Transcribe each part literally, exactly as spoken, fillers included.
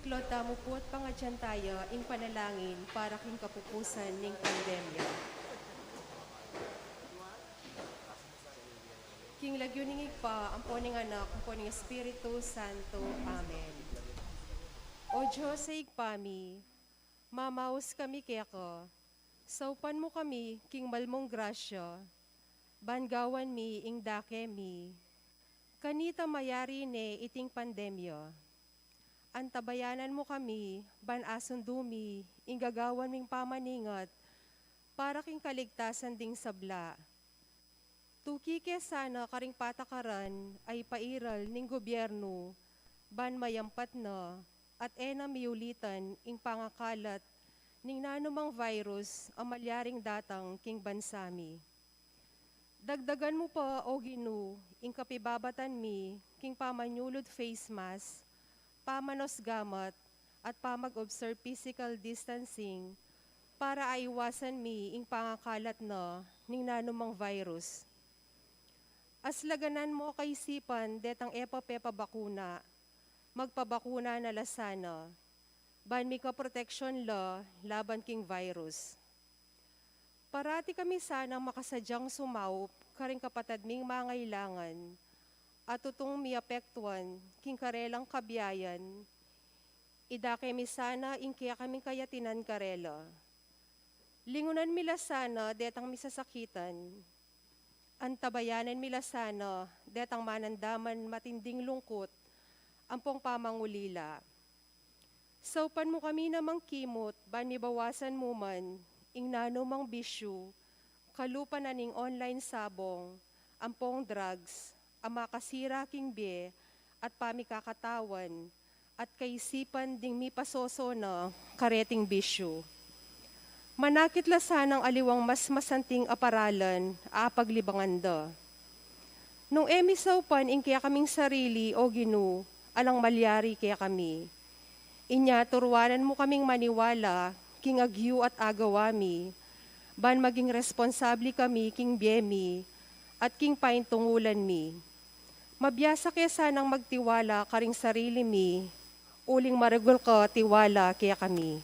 Lord, tamu pu't pangadyan taya ing panalangin para king kapupusan ning pandemya. King lagyu ning Ibpa, ampo ning Anak, ampo ning Espiritu Santo. Amen. O Dios a Ibpa mi, mamaus kami keka, saupan mu kami king malmung grasya, ban gawan mi ing dake mi, kanita mayari ne iting pandemya. Antabayanan mu kami, ban asundu mi ing gagawan ming pamaningat para king kaligtasan ding sabla. Tuki ke sana karing patakaran a ipairal ning gubyernu, ban mayampat na at e na miulitan ing pangakalat ning nanumang virus a malyaring datang king bansa mi. Dagdagan mu pa, O Ginu, ing kapibabatan mi king pamanyulud face mask, pamanos gamat, at pamag-observe physical distancing para aiwasan mi ing pangakalat na ning nanumang virus. Aslaganan mu kaisipan detang e pa pepabakuna, magpabakuna na la sana, ban mika proteksyon la laban king virus. Parati kami sanang makasadyang sumaup karing kapatad ming mangailangan, at tutung miapektuan king karelang kabiayan, idake mi sana ing kekaming kayatinan karela. Lingunan mi la sana detang misasakitan. Antabayanan mi la sana detang manandaman matinding lungkut ampong pamangulila. Saupan mu kami namang kimut, ban mibawasan mu man ing nanumang bisyu, kalupa na ning online sabong, ampong drugs, a makasira king bie at pamikakatawan, at kaisipan ding mipasoso na kareting bisyu. Manakit la sanang aliwang mas masanting a paralan a apaglibangan da. Nung e mi saupan ing kekaming sarili, O Ginu, alang malyari kekami. Inya turuanan mu kaming maniwala king agyu at agawa mi, ban maging responsable kami king bie mi at king paintungulan mi. Mabiasa ke sanang magtiwala karing sarili mi, uling maragul ka tiwala kekami.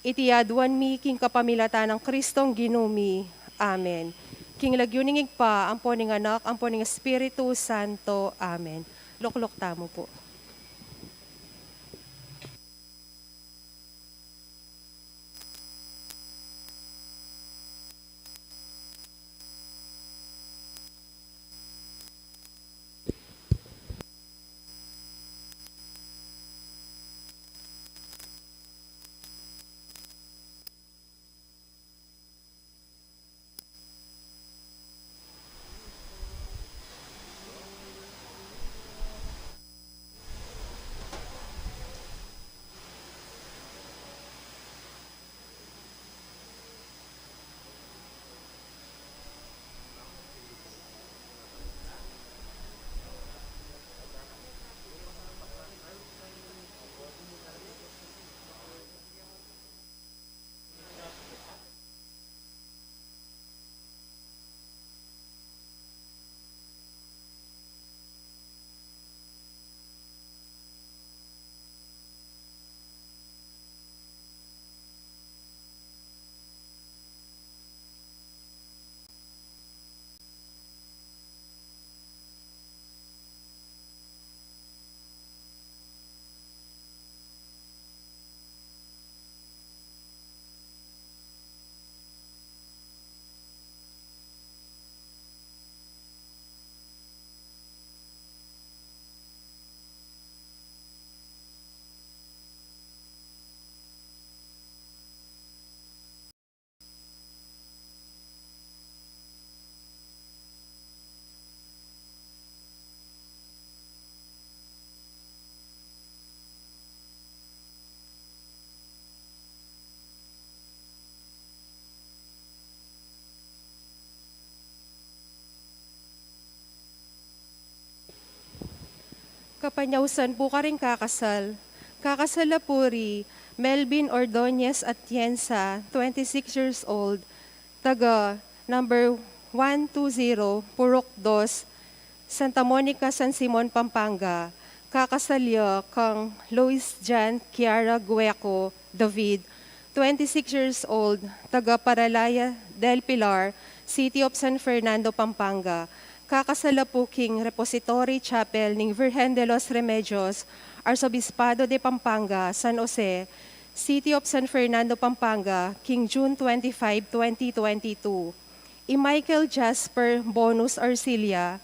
Iti aduan mi king kapamilatan nang Kristong Ginu mi. Amen. King lagyu ning Ibpa, ampo ning Anak, ampo ning Espiritu Santo. Amen. Lukluk tamu pu. Kapanyausan pu karing kakasal. Kakasal la pu ri Melvin Ordonez Atienza, twenty-six years old, taga number one two zero, Purok dos, Santa Monica, San Simon, Pampanga. Kakasal ya kang Lois Jan Kiara Gueco David, twenty-six years old, taga Paralaya del Pilar, City of San Fernando, Pampanga. Kakasal la pu king Repository Chapel ning Virgen de los Remedios, Arzobispado de Pampanga, San Jose, City of San Fernando, Pampanga, king June twenty-five, twenty twenty-two. I Michael Jasper Bonus Arcilla,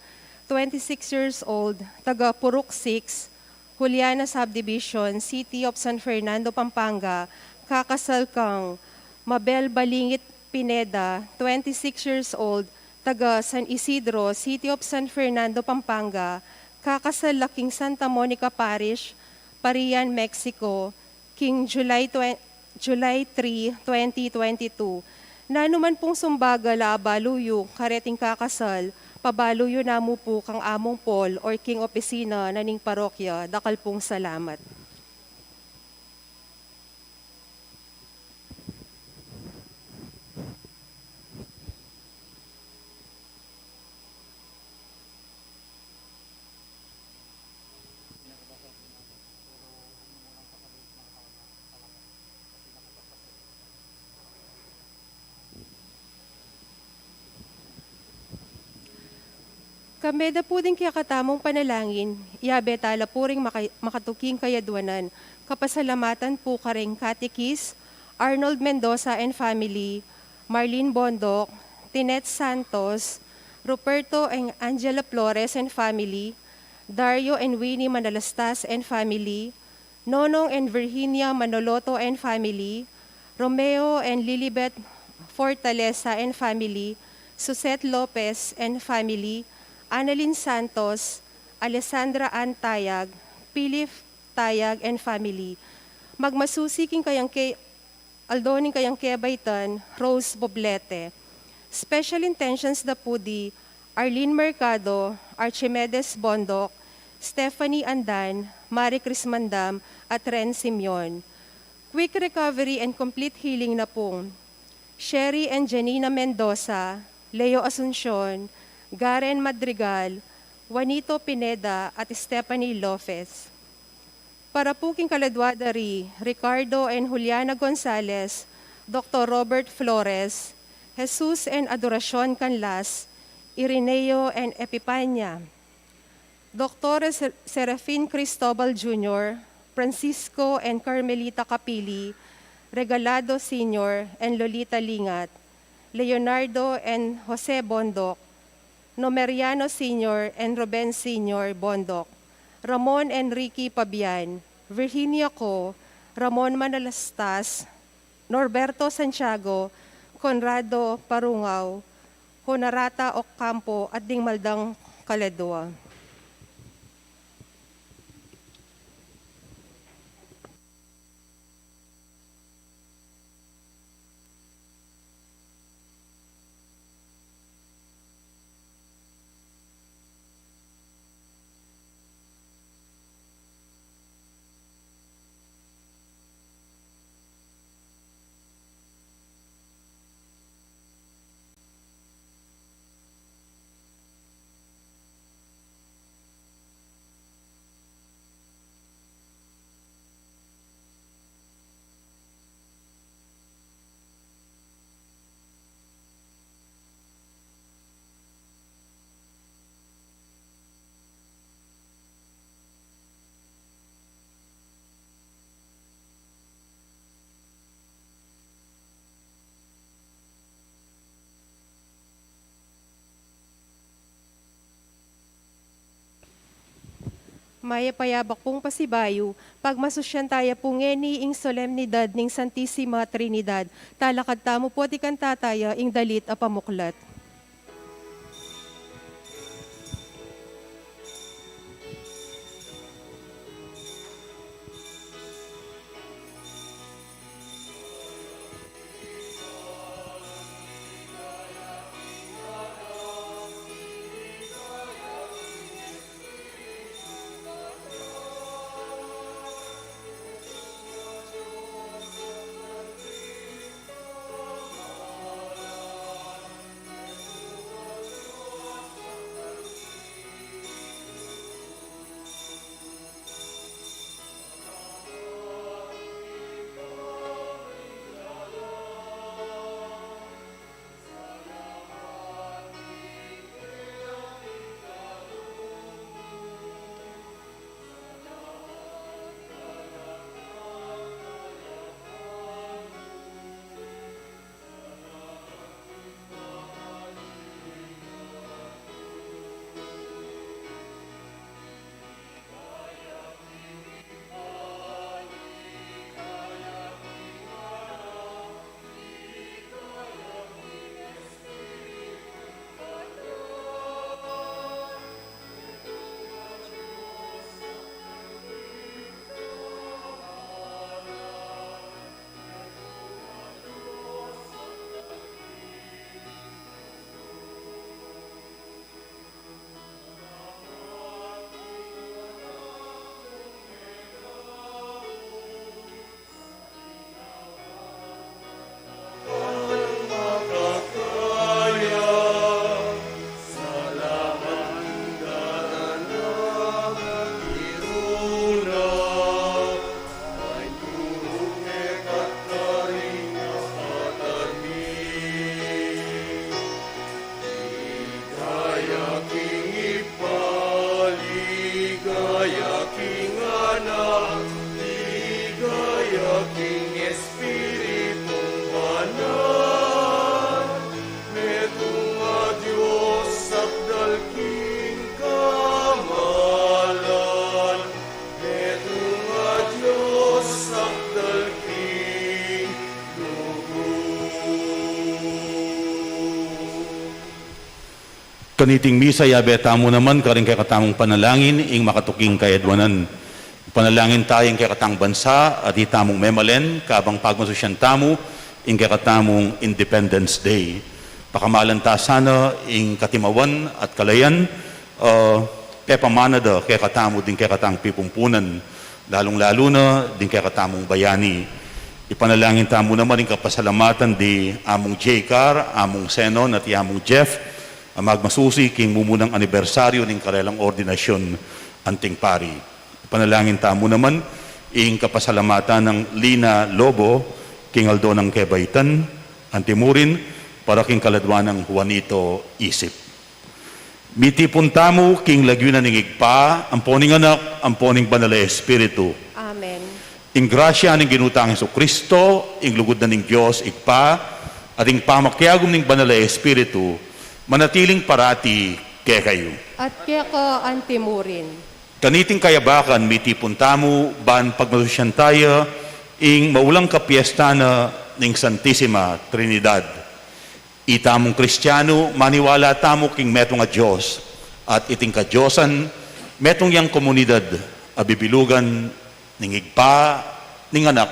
twenty-six years old, taga Purok six, Juliana Subdivision, City of San Fernando, Pampanga, kakasal kang Mabel Balingit Pineda, twenty-six years old, taga San Isidro, City of San Fernando, Pampanga, kakasal la king Santa Monica Parish, Parian, Mexico, king July twen-, July three, twenty twenty-two. Nanu man pung sumbagal a abalu yu kareting kakasal, pabalu yu namu pu kang Among Paul or king opisina na ning parokya. Dakal pung salamat. Kambe da pu ding kekatamung panalangin, iyabe tala pu ring maka-, makatuking kayadwanan. Kapasalamatan pu kareng Katikis Arnold Mendoza and family, Marlene Bondoc, Tinette Santos, Ruperto and Angela Flores and family, Dario and Winnie Manalastas and family, Nonong and Virginia Manoloto and family, Romeo and Lilibet Fortaleza and family, Suzette Lopez and family, Annalyn Santos, Alessandra Ann Tayag, Philip Tayag and family. Magmasusi king kayang ke-, aldo ning kayang kebaitan, Rose Boblete. Special intentions da pu di Arlene Mercado, Archimedes Bondoc, Stephanie Andan, Marie Chris Mandam, at Ren Simeon. Quick recovery and complete healing na pung Sherry and Janina Mendoza, Leo Asuncion, Garen Madrigal, Juanito Pineda, at Stephanie Lopez. Para pu king kaladwa da ri Ricardo and Juliana Gonzalez, Doktor Robert Flores, Jesus and Adoracion Canlas, Ireneo and Epipania, Doktor Ser-, Serafin Cristobal Junior, Francisco and Carmelita Capili, Regalado Senior and Lolita Lingat, Leonardo and Jose Bondoc, Nomeriano Senior and Ruben Senior Bondoc, Ramon and Ricky Pabian, Virginia Co, Ramon Manalastas, Norberto Santiago, Conrado Parungao, Honorata Ocampo, at ding maldang kaladwa. Mayap a yabak pung pasibayu, pagmasusyan taya pu ngeni ing solemnidad ning Santisima Trinidad. Talakad tamu pu at ikanta taya ing dalit a pamuklat. Ligaya king Anak, ligaya king Espiritu Banal, metung a Dios sakdal king kamalan, metung a Dios sakdal king lugud. Kaniting misa, yabe tamu naman karing kekatamung panalangin ing makatuking kayadwanan. Panalangin tamu ing kekatang bansa a di tamung memalen kabang pagmasusyan tamu ing kekatamung Independence Day. Pakamalan ta sana ing katimawan at kalayan, ah, pepamana da kekatamu ding kekatang pipumpunan, lalung-lalu na ding kekatamung bayani. Ipanalangin tamu naman ing kapasalamatan di Among J. Car, Among Senon, at i Among Jeff, a magmasusi king mumunang anibersaryu ning karelang ordinasyun anting pari. Ipanalangin tamu naman ing kapasalamatan nang Lina Lobo king aldo nang kebaitan, antimurin para king kaladwa nang Juanito Isip. Mitipun tamu king lagyu na ning Ibpa, ampo ning Anak, ampo ning Banal a Espiritu. Amen. Ing grasya ning Ginu tang Jesucristo, ing lugud na ning Dios Ibpa, at ing pamakiagum ning Banal a Espiritu, manatiling parati kekayu. At keka antimurin. Kaniting kayabakan, mitipun tamu ban pagmasusyan taya ing maulang kapiesta na ning Santisima Trinidad. Itamung Kristianu, maniwala tamu king metung a Dios, at iting kadiosan, metung yang komunidad a bibilugan ning Ibpa, ning Anak,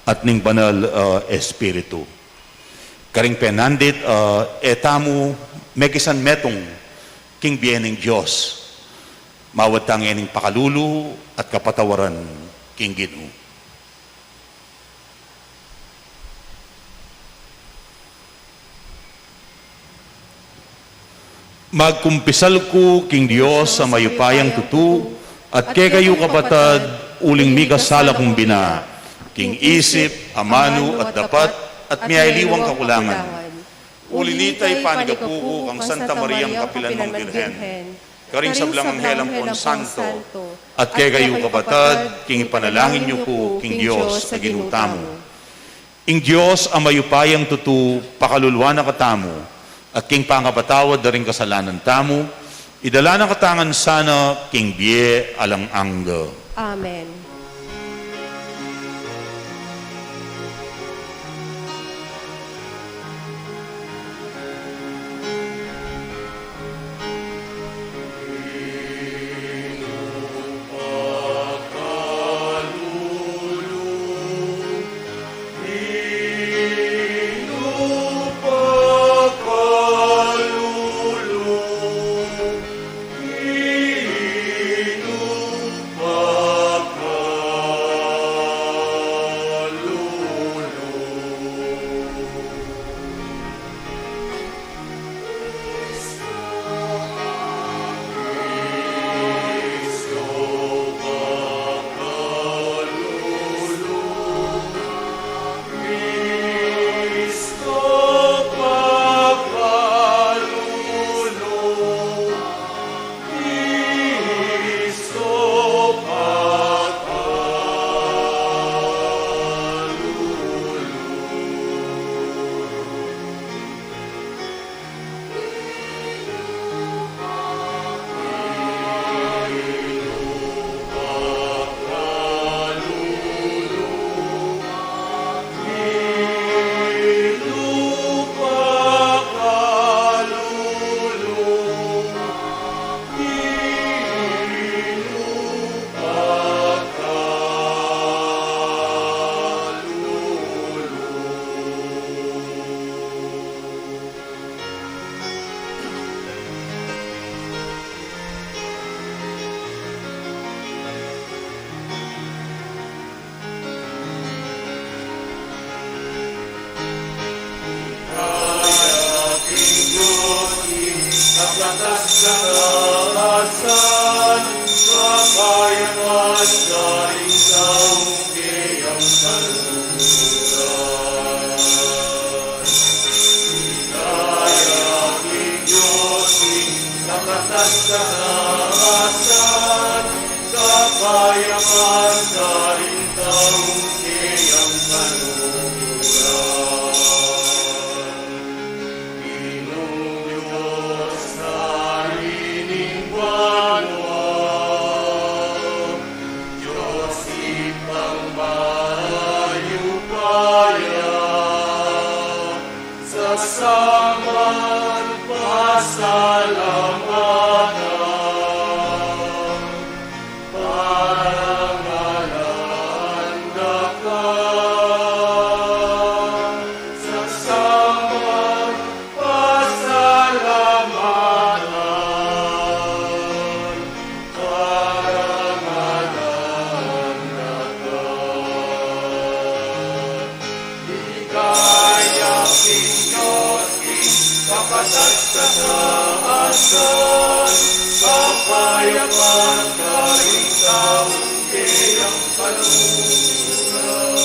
at ning Banal a Espiritu. Karing penandit, ah, e tamu mekisan metung king bie ning Dios. Mawad ta ngening pakalulu at kapatawaran king Ginu. Magkumpisal ku king Dios a mayupayang tutu, at kekayu kapatad, uling mikasala kung bina, king isip, amanu, at dapat, at miyaliwang kakulangan. Uli nita, ipanigapu ku kang Santa Mariang kapilan mang Birhen, karing sablang anghel ampon santo, at kekayu kapatad, king ipanalangin yu ku king Dios a Ginu tamu. Ing Dios a mayupayang tutu, pakaluluan na katamu, at king pangapatawad da ring kasalanan tamu, idala na katamu ngan sana king bie alang angga. Amen. Saman pasalamatan, parangalan da ka. Sa saman pasalamatan, parangalan da ka. Ligaya king Dios king makatataasan, kapayapan karing taung keyang kaluluran.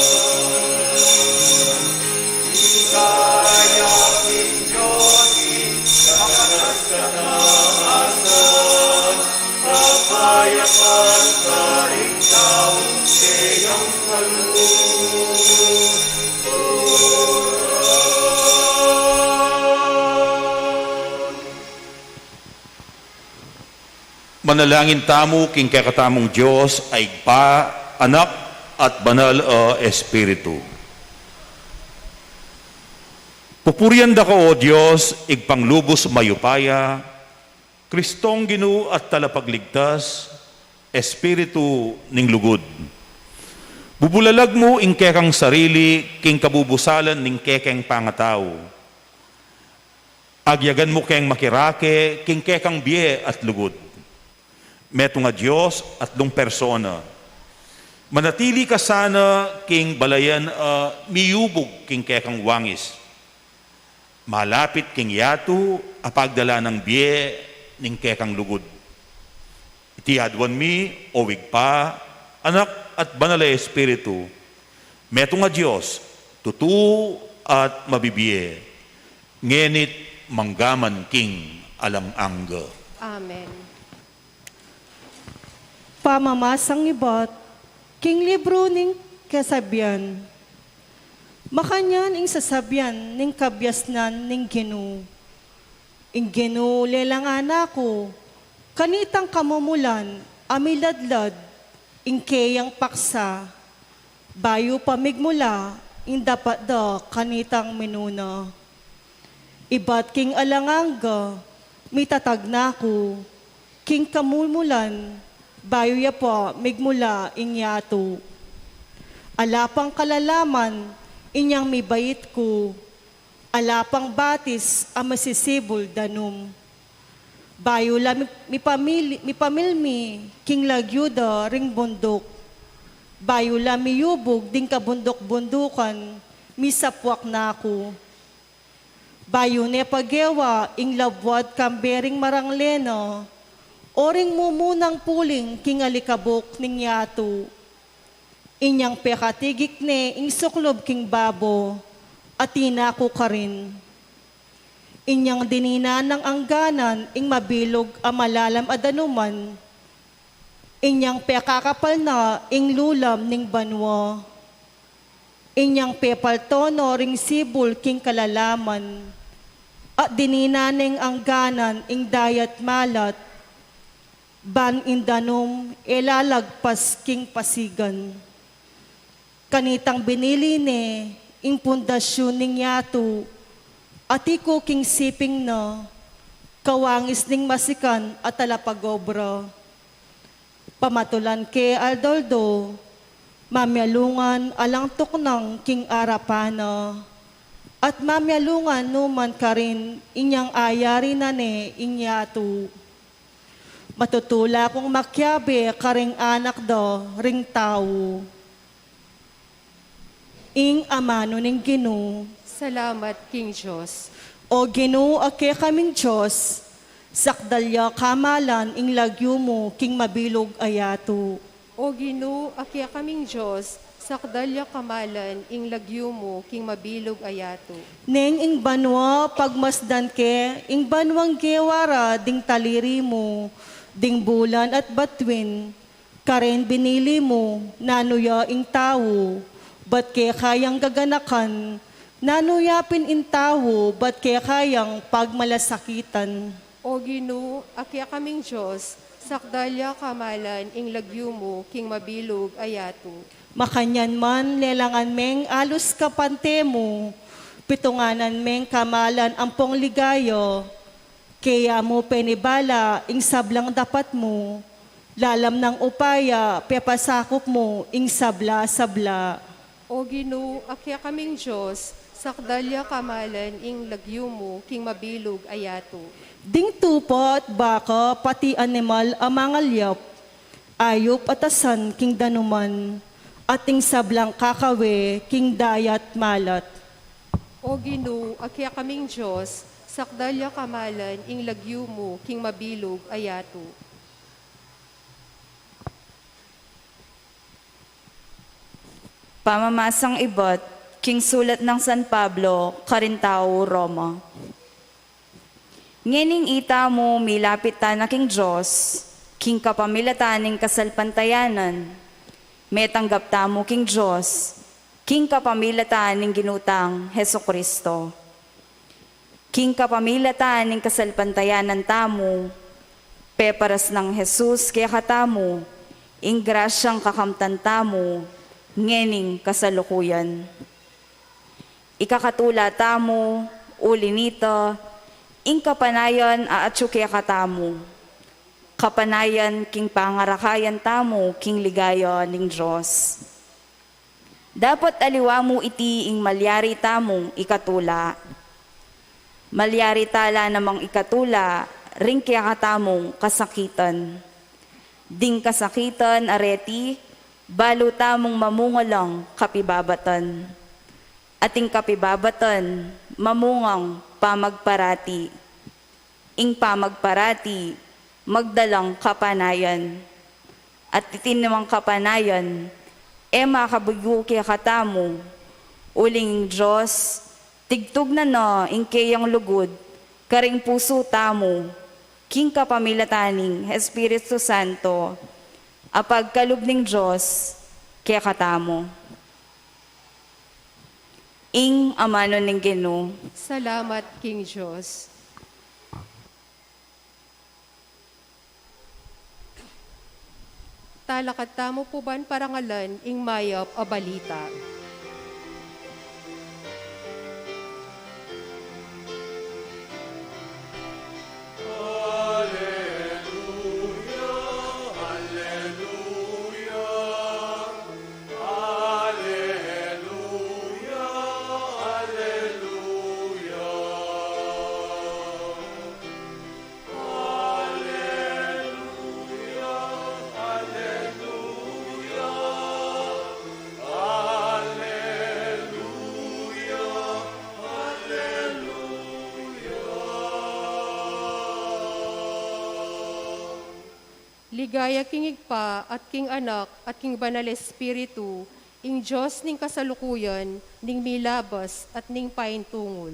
Ligaya king Dios king makatataasan, kapayapan karing taung keyang kaluluran. Manalangin tamu king kekatamung Dios a Ibpa, Anak, at Banal a Espiritu. Pupurian da ka, O Dios, Ibpang lubus mayupaya, Kristong Ginu at Talapagligtas, Espiritu ning lugud. Bubulalag mu ing kekang sarili king kabubusalan ning kekeng pangatau. Agyagan mu keng makirake king kekang bie at lugud. Metung a Dios, atlung persona. Manatili ka sana king balayan a miyubug king kekang wangis. Malapit king yatu a pagdala nang bie ning kekang lugud. Iti aduan mi, O Ibpa, Anak, at Banal a Espiritu, metung a Dios, tutu at mabibie, ngeni't manggaman king alang angga. Amen. Pamamasang ibat king libru ning Kasabian. Makanyan ing sasabian ning kabiasnan ning Ginu. Ing Ginu lelangan na ku, kanitang kamumulan a miladlad ing keyang paksa, bayu pa migmula ing dapat da kanitang minuna. Ibat king alang angga, mitatag na ku, king kamumulan, bayu ya pa migmula ing yatu. Ala pang kalalaman inyang mibait ku, ala pang batis a masisibul danum. Bayu la mi-, mipamili-, mipamilmi king lagyu da ring bunduk. Bayu la miyubug ding kabunduk-bundukan, misapuak na ku. Bayu ne pagewa ing labuad kambe ring marangle na, o ring mumunang puling king alikabuk ning yatu. Inyang pekatigik ne ing suklub king babo, atin na ku karin. Inyang dininan nang angganan ing mabilug a malalam a danuman, inyang pekakapal na ing lulam ning banua. Inyang pepalto no ring sibul king kalalaman, at dininan neng angganan ing dayat malat, ban ing danum e lalagpas king pasigan. Kanitang binili ne ing pundasyun ning yatu, ati ku king siping na, kawangis ning masikan a talapagobra. Pamatulan ke aldo-aldo, mamialungan alang tuknang king arapan na, at mamialungan nu man karin inyang ayari na ne ing yatu. Matutula kung makiabe karing anak da ring tau. Ing amanu ning Ginu. Salamat king Dios. O Ginu, a kekaming Dios, sakdal ya kamalan ing lagyu mu king mabilug a yatu. O Ginu, a kekaming Dios, sakdal ya kamalan ing lagyu mu king mabilug a yatu. Neng ing banua pagmasdan ke, ing banuang gewa ra ding taliri mu, ding bulan at batuin, karin binili mu, nanu ya ing tau, bat keka yang gaganakan, nanu ya pin ing tau, bat keka yang pagmalasakitan. O Ginu, a kekaming Dios, sakdal ya kamalan ing lagyu mu king mabilug a yatu. Makanyan man, lelangan meng alus kampante mu, Pitunganan meng kamalan ampong ligaya, keya mu penibala ing sablang dapat mu, lalam nang upaya pepasakup mu ing sabla-sabla. O Ginu, a kekaming Dios, sakdal ya kamalan ing lagyu mu king mabilug a yatu. Ding tupa at baka pati animal a mangalyap, ayup at asan king danuman, at ing sablang kakawe king dayat malat. O Ginu, a kekaming Dios, sakdal ya kamalan ing lagyu mu king mabilug a yatu. Pamamasang ibat king sulat nang San Pablo karing tau Roma. Ngening itamu milapit tana king Dios king kapamilatan ning kasalpantayanan, metanggap tamu king Dios king kapamilatan ning Ginu tang Jesucristo. King kapamilatan ning kasalpantayanan tamu, peparas nang Jesus kekatamu ing grasyang kakamtan tamu ngening kasalukuyan. Ikakatula tamu uli nita ing kapanayan a atyu kekatamu, kapanayan king pangarakayan tamu king ligaya ning Dios. Dapot aliwa mu iti ing malyari tamung ikatula. Malyari tala namang ikatula ring kekatamung kasakitan. Ding kasakitan a reti, balu tamung mamunga lang kapibabatan. At ing kapibabatan, mamungang pamagparati. Ing pamagparati, magdalang kapanayan. At iti namang kapanayan, e makabigu kekatamu, uling ing Dios, tigtugnan na ing keyang lugud karing pusu tamu, king kapamilatan ning Espiritu Santo, a pagkalub ning Dios kekatamu. Ing amanu ning Ginu. Salamat king Dios. Talakad tamu pu ban parangalan ing mayap a balita. Ligaya king Ibpa, at king Anak, at king Banal Espiritu, ing Dios ning kasalukuyan, ning milabas, at ning paintungul.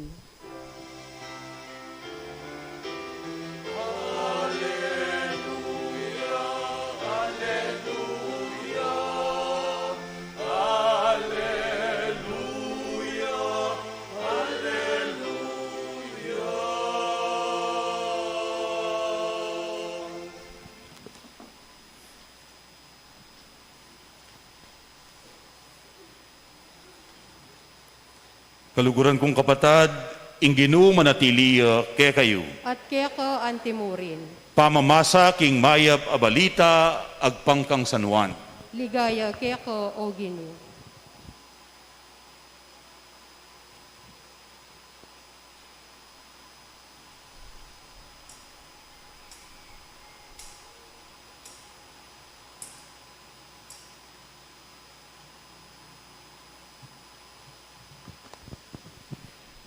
Kaluguran kung kapatad, ing Ginu manatili ya kekayu. At keka anti murin. Pamamasa king mayap a balita agpang kang San Juan. Ligaya keka, O Ginu.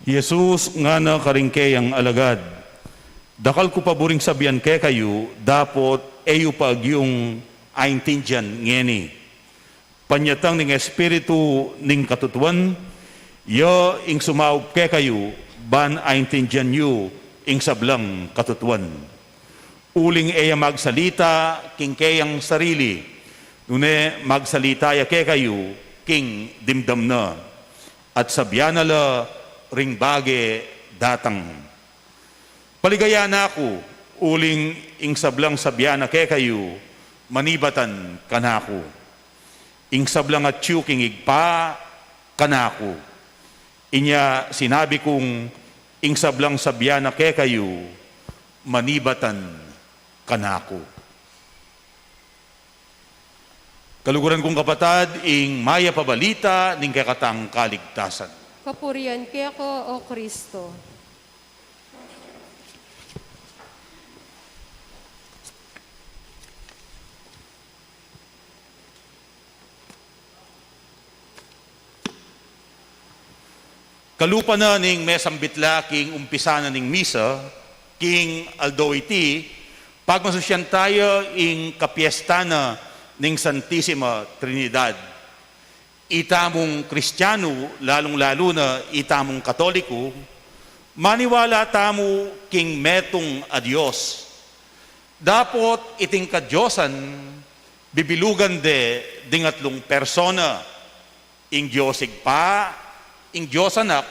Jesus ngana karing keyang alagad, "Dakal ku pa buring sabian kekayu, dapot e yu pa agyung aintindian ngeni. Panyatang ning Espiritu ning katutuan, ya ing sumaup kekayu, ban aintindian yu ing sablang katutuan. Uling e ya magsalita king keyang sarili, nune magsalita ya kekayu king dimdam na, at sabian na la ring bage datang. Paligayan na ku, uling ing sablang sabian na kekayu, manibatan kanaku. Ing sablang atyu king Ibpa, kanaku. Inya sinabi kung ing sablang sabyan na kekayu, manibatan kanaku. Kaluguran kung kapatad, ing mayap a balita ning kekatang kaligtasan. Kapurian keka, O Kristo. Kalupa na ning mesambit la king umpisa na ning misa, king aldo iti, pagmasusyan taya ing kapiesta na ning Santisima Trinidad. Itamung Kristianu, lalung-lalu na itamung Katoliku, maniwala tamu king metung a Dios. Dapot iting kadiosan, bibilugan de ding atlung persona, ing Dios Ibpa, ing Dios Anak,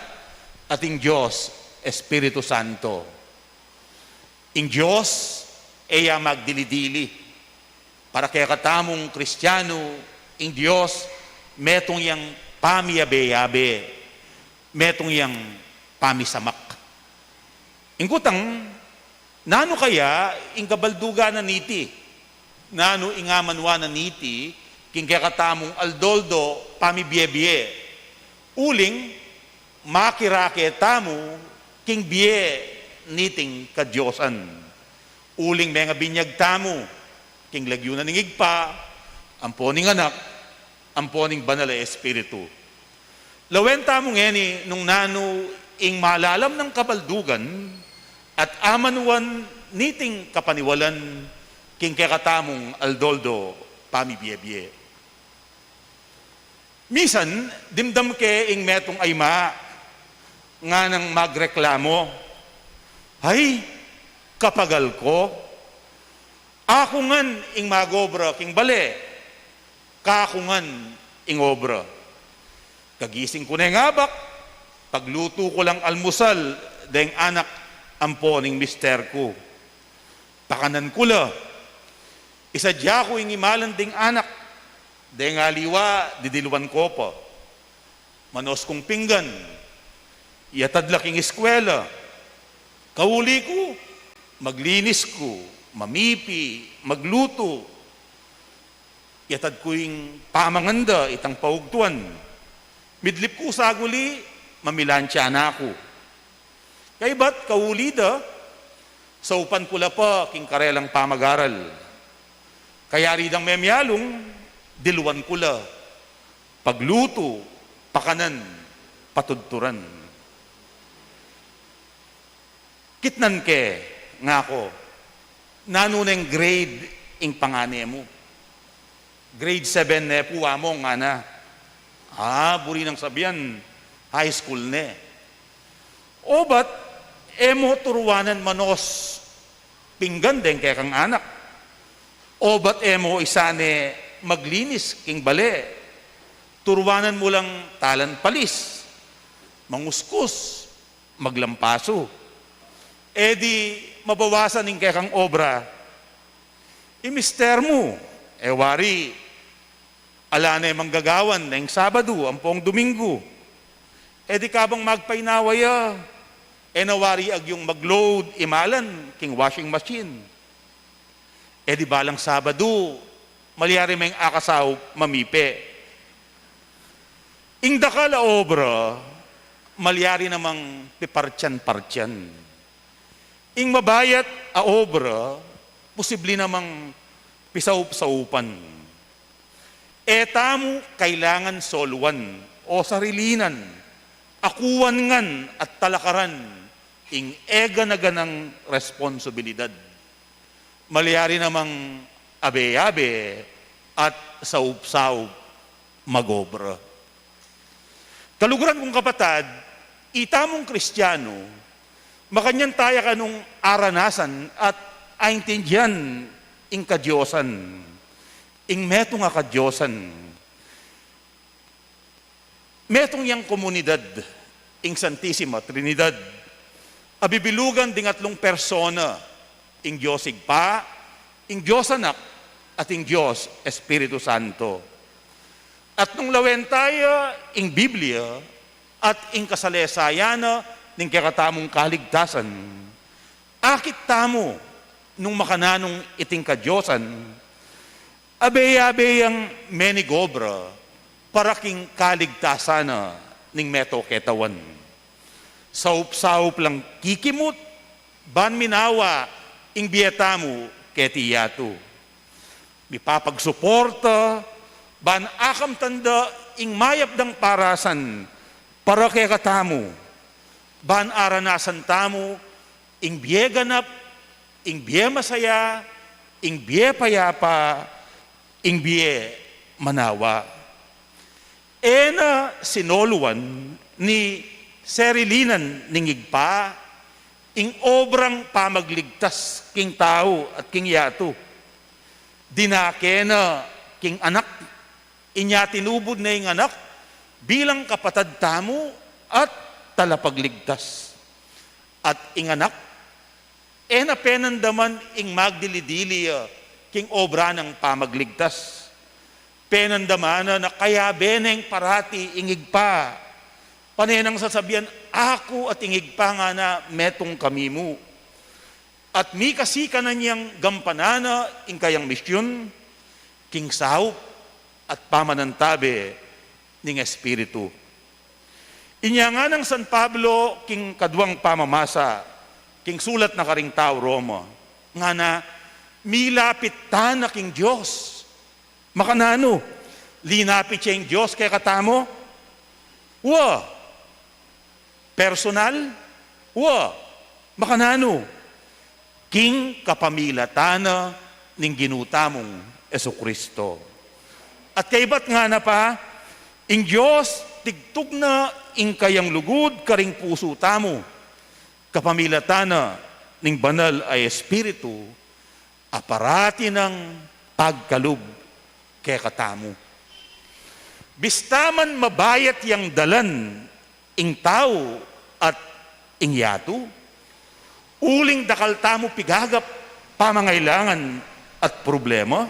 at ing Dios Espiritu Santo. Ing Dios e ya magdili-dili. Para kekatamung Kristianu, ing Dios metung yang pamiyabe-yabe, metung yang pamisamak. Ing kutang, nanu kaya ing kabaldugan na niti? Nanu ing amanuan na niti king kekatamung aldo-aldo pamibie-bie? Uling makirake tamu king bie niting kadiosan. Uling mengabinyag tamu king lagyu na ning Ibpa, ampo ning Anak, ampo ning Banal a Espiritu. Lawen tamu ngeni nung nanu ing malalam nang kabaldugan at amanuan niting kapaniwalan king kekatamung aldo-aldo pamibie-bie. Misan, dimdam ke ing metung a ima, nganang magreklamo, "Ay, kapagal ku! Aku ngan ing magobra king bale, kaku ngan ing obra. Kagising ku neng abak, paglutu ku lang almusal deng anak ampo ning mister ku. Pakanan ku la, isadya ku ing imalan ding anak, deng aliwa didiluan ku pa. Manos kung pinggan, iatad la king eskwela. Kauli ku, maglinis ku, mamipi, maglutu. Iatad ku ing pamangan da itang paugtuan. Midlip ku saguli, mamilantsa na ku. Kaybat kauli da, saupan ku la pa king karelang pamagaral. Kayari dang memialung, diluan ku la, paglutu, pakanan, patudturan." Kitnan ke, ngaku, nanu neng grade ing pangane mu? "Grade seven ne pu, Among," ngana. "Ah, buri nang sabian, high school ne." "Obat e mu turuanan manos pinggan deng kekang anak? Obat e mu isane maglinis king bale? Turuanan mu lang talan palis, manguskus, maglampasu. E di mabawasan ing kekang obra. I mister mu, e wari, ala ne manggagawan neng Sabadu ampong Domingu. E di kabang magpainawa ya, e na wari agyung mag-load imalan king washing machine. E di balang Sabadu, malyari meng akasaup mamipe. Ing dakal a obra, malyari namang pipartian-partian. Ing mabayat a obra, posibli namang pisaup-saupan. E tamu kailangan soluan o sarilinan, akuan ngan at talakaran ing e gana-ganang responsibilidad. Malyari namang abe-abe at saup-saup mag-obra." Kaluguran kung kapatad, itamung Kristianu, makanyan taya kanung aranasan at aintindian ing kadiosan, ing metung a kadiosan. Metung yang komunidad, ing Santisima Trinidad, a bibilugan ding atlung persona, ing Dios Ibpa, ing Dios Anak, at ing Dios Espiritu Santo. At nung lawen taya ing Biblia, at ing kasalesayan na ning kekatamung kaligtasan. Akit tamu nung makananung iting kadiosan, abe-abe yang menigobra para king kaligtasan na ning meto ketawan. Saup-saup lang kikimut ban minawa ing bie tamu keti yatu. Mipapagsuporta ban akamtan da ing mayap dang parasan para kekatamu, ban aranasan tamu ing bie ganap, ing bie masaya, ing bie payapa, ing bie manawa. E na sinoluan ni serilinan ning Ibpa ing obrang pamagligtas king tau at king yatu. Dinake na king Anak, inya tinubud na ing Anak bilang kapatad tamu at talapagligtas. At ing Anak, e na penandaman ing magdili-dili ya king obra nang pamagligtas. Penandaman na na kayabe neng parati ing Ibpa. Pane nang sasabian, "Aku at ing Ibpa ngana, metung kami mu." At mikasi kanyan yang gampanan na ing kayang misyun, king saup at pamanantabe ning Espiritu. Inya ngana nang San Pablo king kaduang pamamasa king sulat na karing tau Roma, ngana, milapit tana king Dios. Makananu? Linapit ya ing Dios kekatamu? Wa. Personal? Wa. Makananu? King kapamilatan na ning Ginu tamung Jesucristo. At kaybat ngana pa, ing Dios tigtug na ing kayang lugud karing pusu tamu, kapamilatan na ning Banal a Espiritu, a parati nang pagkalub kekatamu. Bista man mabayat yang dalan ing tau at ing yatu, uling dakal tamu pigagap, pamangailangan at problema,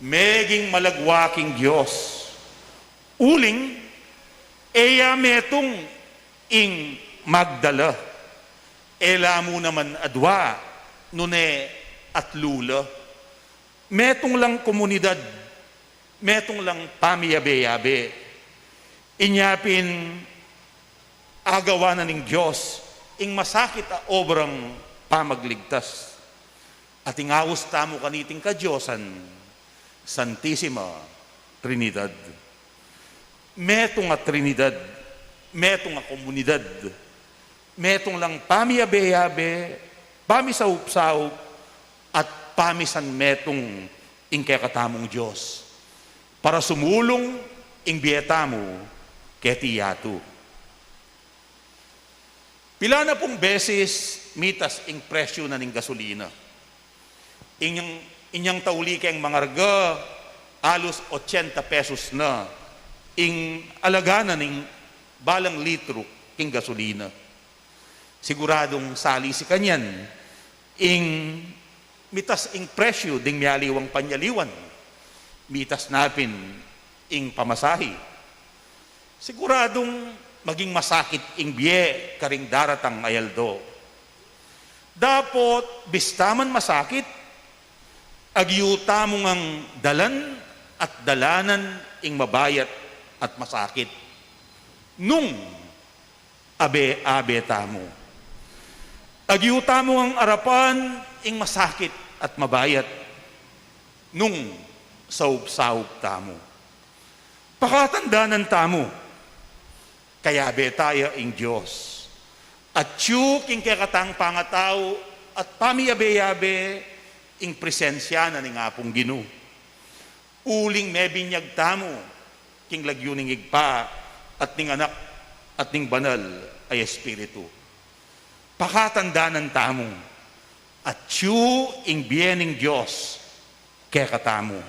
meging malagwa king Dios. Uling, e ya metung ing magdala, e la mu naman adwa, nune atlu la. Metung lang komunidad, metung lang pamiyabe-yabe. Inya pin agawa na ning Dios ing masakit a obrang pamagligtas. At ing aus tamu kaniting kadiosan, Santisima Trinidad. Metung a Trinidad, metung a komunidad, metung lang pamiyabe-yabe, pamisaup-saup, at pamisanmetung ing kekatamung Dios, para sumulung ing bie tamu keti yatu. Pila na pung beses mitas ing presyu na ning gasolina. Inyang, inyang tauli keng mangarga, alus ochenta pesos na ing alaga na ning balang litru king gasolina. Siguradung sali si kanyan ing mitas ing presyu ding mialiwang panyaliwan. Mitas na pin ing pamasahi. Siguradung maging masakit ing bie karing daratang a aldo. Dapot bista man masakit, agyu tamu ngang dalan at dalanan ing mabayat at masakit nung abe-abe tamu. Agyu tamu ngang arapan ing masakit at mabayat nung saup-saup tamu. Pakatandanan tamu, kayabe ta ya ing Dios. Atyu king kekatang pangatau at pamiyabe-yabe ing presensya na ning Apung Ginu. Uling mebinyag tamu king lagyu ning Ibpa at ning Anak at ning Banal a Espiritu. Pakatandanan tamu, atyu ing bie ning Dios kekatamu.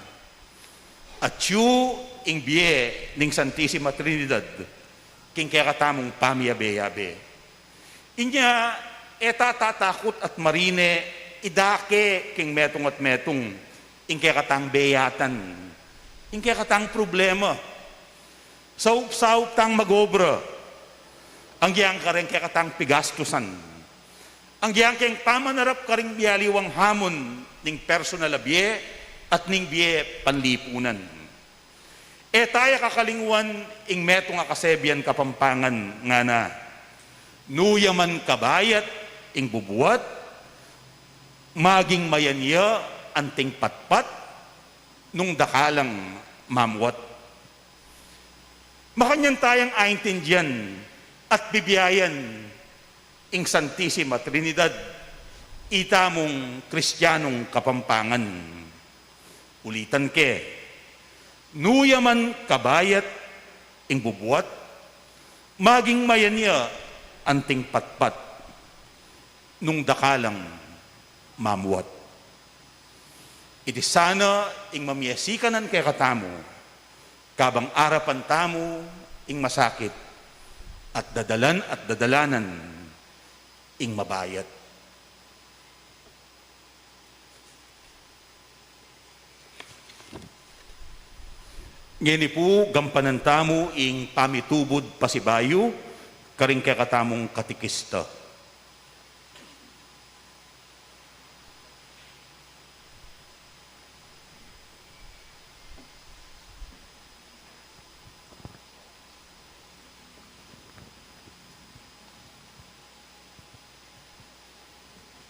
Atyu ing bie ning Santisima Trinidad king kekatamung pamiyabe-yabe. Inya, e ta tatakut at marine idake king metung at metung ing kekatang beyatan, ing kekatang problema. Saup-saup tang mag-obra, anggyang kareng kekatang pigastusan, anggyang keng pamanarap karing mialiwang hamon ning personal a bie at ning bie panlipunan. E taya kakalingwan ing metung a kasebian Kapampangan ngana, nu ya man kabayat ing bubuat, maging mayan ya anting patpat, nung dakalang mamuat. Makanyan tayang aintindian at bibiayan ing Santisima Trinidad, itamung Kristianung Kapampangan. Ulitan ke, nu ya man kabayat ing bubuat, maging mayan ya anting patpat, nung dakalang mamuat. Iti sana ing mamiasikanan kekatamu, kabang arapan tamu ing masakit, at dadalan at dadalanan ing mabayat. Ngeni pu, gampanan tamu ing pamitubud pasibayu karing kekatamung katikista.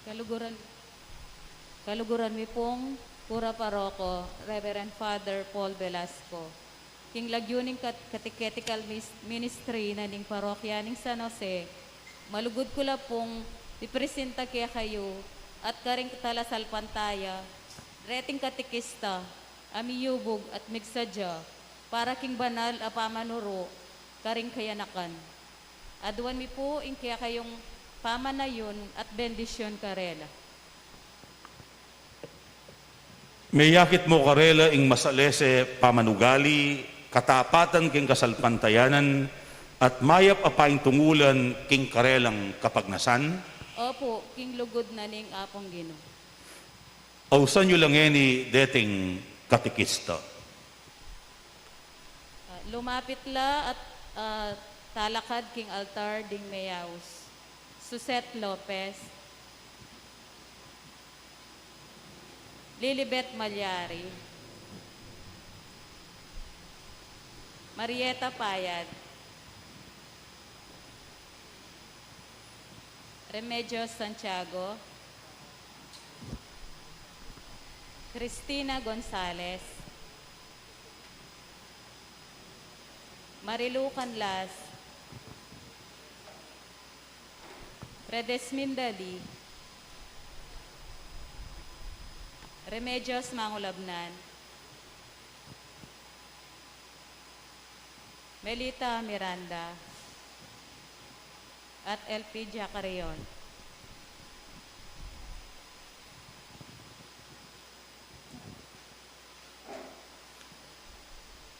Kaluguran, kaluguran mi pung Kura Paroko, Reverend Father Paul Velasco. King lagyu ning kat-, catechetical mis-, ministry na ning parokya ning San Jose, malugud ku la pung ipresenta kekayu at karing talasalpantaya reting katikista a miyubug at migsadya para king banal a pamanuru karing kayanakan. Aduan mi pu ing kekayung pamanayun at bendisyon karela. Meyakit mu karela ing masalese pamanugali, katapatan king kasalpantayanan, at mayap a paintungulan king karelang kapagnasan? Opu, king lugud na ning Apung Ginu. Ausan yu la ngeni deting katikista. Ah, lumapit la at, ah, talakad king altar ding meyaus. Suzette Lopez, Lilibet Malyari, Marieta Payad, Remedios Santiago, Cristina Gonzalez, Marilu Canlas, Fredesminda Lee, Remedios Mangulabnan, Melita Miranda, at Elpidia Carrion.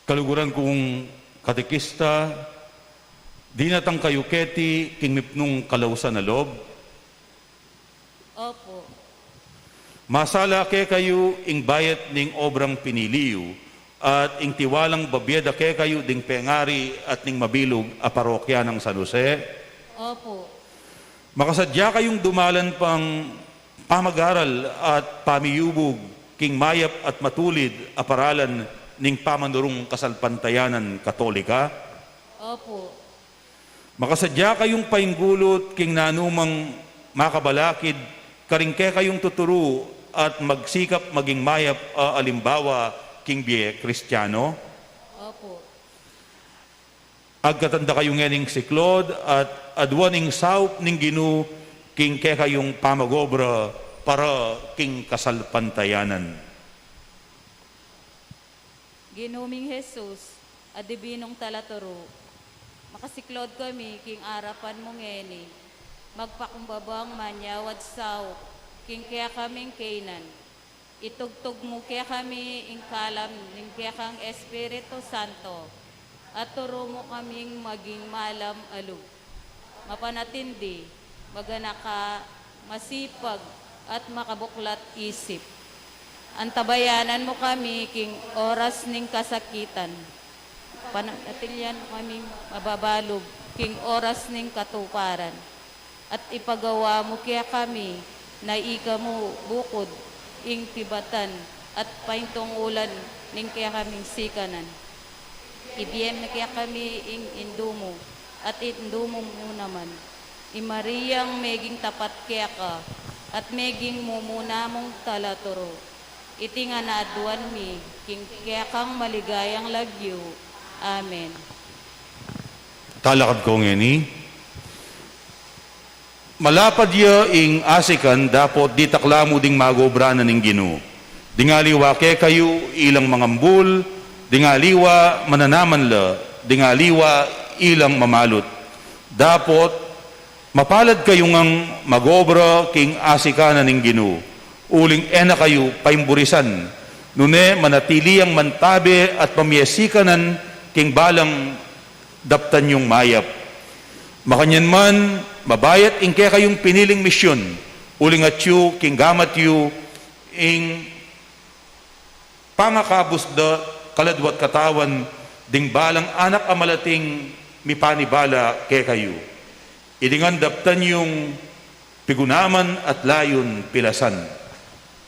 Kaluguran kung katikista, dinatang kayu keti king mipnung kalausan a loob? Opu. Masala kekayu ing bayat ning obrang pinili yu, at ing tiwalang babie da kekayu ding pengari at ning mabilug a parokya nang San Jose? Opu. Makasadya kayung dumalan pang pamag-aral at pamiyubug king mayap at matulid a paralan ning pamanurung kasalpantayanan Katolika? Opu. Makasadya kayung painggulut king nanumang makabalakid karing kekayung tuturu at magsikap maging mayap a alimbawa king bie Kristiano? Opu. Agkatan da kayu ngening siklaud at aduan ing saup ning Ginu king kekayung pamag-obra para king kasalpantayanan. Ginu ming Jesus, a dibinung talaturu, makasiklaud kami king arapan mu ngeni, magpakumbabang manyawad saup king kekaming kainan. Itugtug mu kekami ing kalam ning kekang Espiritu Santo, at turu mu kaming maging malam a lub, mapanatindi, maganaka, masipag, at makabuklat isip. Antabayanan mu kami king oras ning kasakitan. Panatilian mu kaming mababalub king oras ning katuparan, at ipagawa mu kekami na ika mu bukud ing pibatan at paintungulan ning kekaming sikanan. Ibie mu kekami ing Indu mu, at ing Indu mu naman, i Mariang meging tapat keka at meging mumuna mung talaturu. Iti ngan aduan mi king kekang maligayang lagyu. Amen. Talakad ko ngeni. Malapad ya ing asikan dapot ditak la mu ding magobra na ning Ginu. Ding aliwa kekayu ilang mangambul, ding aliwa mananaman la, ding aliwa ilang mamalut. Dapot mapalad kayu ngang magobra king asikan na ning Ginu, uling e na kayu paimburisan, nune manatili yang mantabe at mamiesikanan king balang daptan yung mayap. Makanyan man, mabayat ing kekayung piniling misyun, uling atyu king gamat yu ing pangakabus da kaladwa't katawan ding balang anak a malating mipanibala kekayu. Iti ngan daptan yung pigunaman at layun pilasan.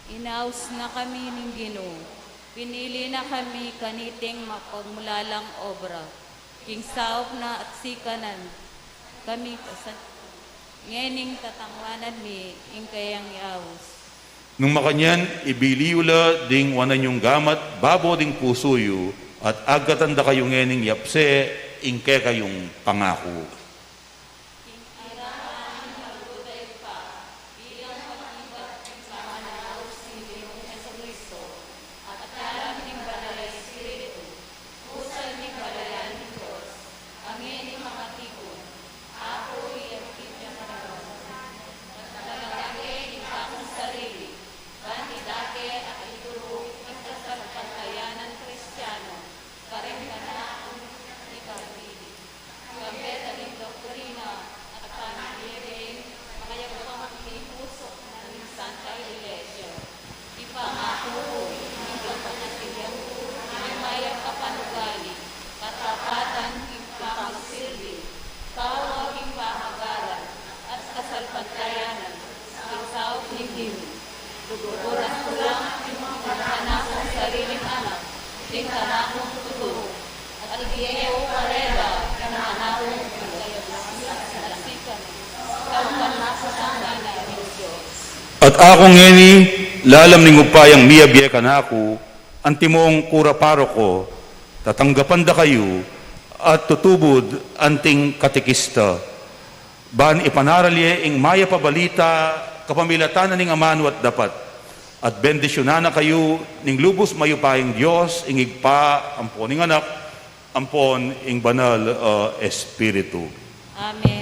Inaus na kami ning Ginu, pinili na kami kaniting mapagmulalang obra. King saup na at sikanan kami kasan-, ngening tatangwanan mi ing kayang yaus. Nung makanyan, ibili yu la ding wanan yung gamat babo ding pusu yu, at agkatan da kayu ngening yapse ing kekayung pangaku. King alang angin, malugud a Ibpa, bilang pag-ibat king pamanaus ning Ginung Jesucristo, at dalam ning Banal a Espiritu, usal ning balayan ning Dios, a ngening makatipun, aku iyagpit ya kanaku, at talaga ke ing kakung sarili, ban ida ke at ituru ing kasalpantayanan Kristiano, karing kanakung ikabili. Kambe da ring doktrina at pamanyebie, mayap a pamangkipuso na ning Santa Iglesia. Ipangaku ku, ing panatilian ku ing mayap a panugali, katapatan king pangasilbi, tawag king pamagalan, at kasalpantayanan king saup ning Ginu. Luguran ku lang ing kanakung sariling anak, ing kanakung tuturu, at ibie ku karela ing kanakung tuturu, at aku ngeni, lalam ning upayang miyabie kanaku, antimong kura paroko, tatanggapan da kayu, at tutubud anting katekista. Ban ipanaral ye ing mayap a balita kapamilatan na ning amanu at dapat, at bendisyunan na kayu ning lubus mayupayang Dios, ing Ibpa, ampon ing Anak, ampon ing Banal a Espiritu. Amen.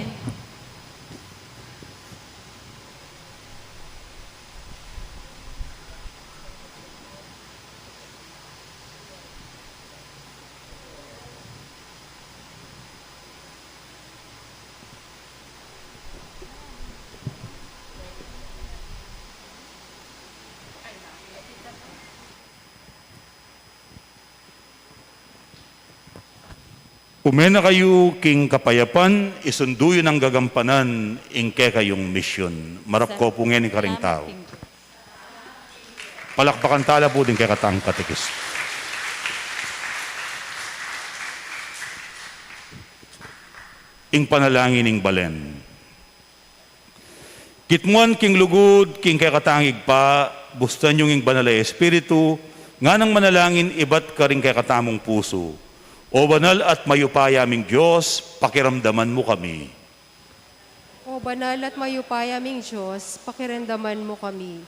Ume na kayu king kapayapan, isundu yu nang gagampanan ing kekayung misyon. Marap ko pu ngeni karing tau. Palakpakan tala pu ding kekatang katekista. Ing panalangin ning balen. Kitmuan king lugud king kekatang Ibpa, bustan yung ing Banal a Espiritu, nganang manalangin ibat karing kekatamung pusu. O banal at mayupaya ming Dios, pakiramdaman mu kami. O banal at mayupaya ming Dios, pakiramdaman mu kami.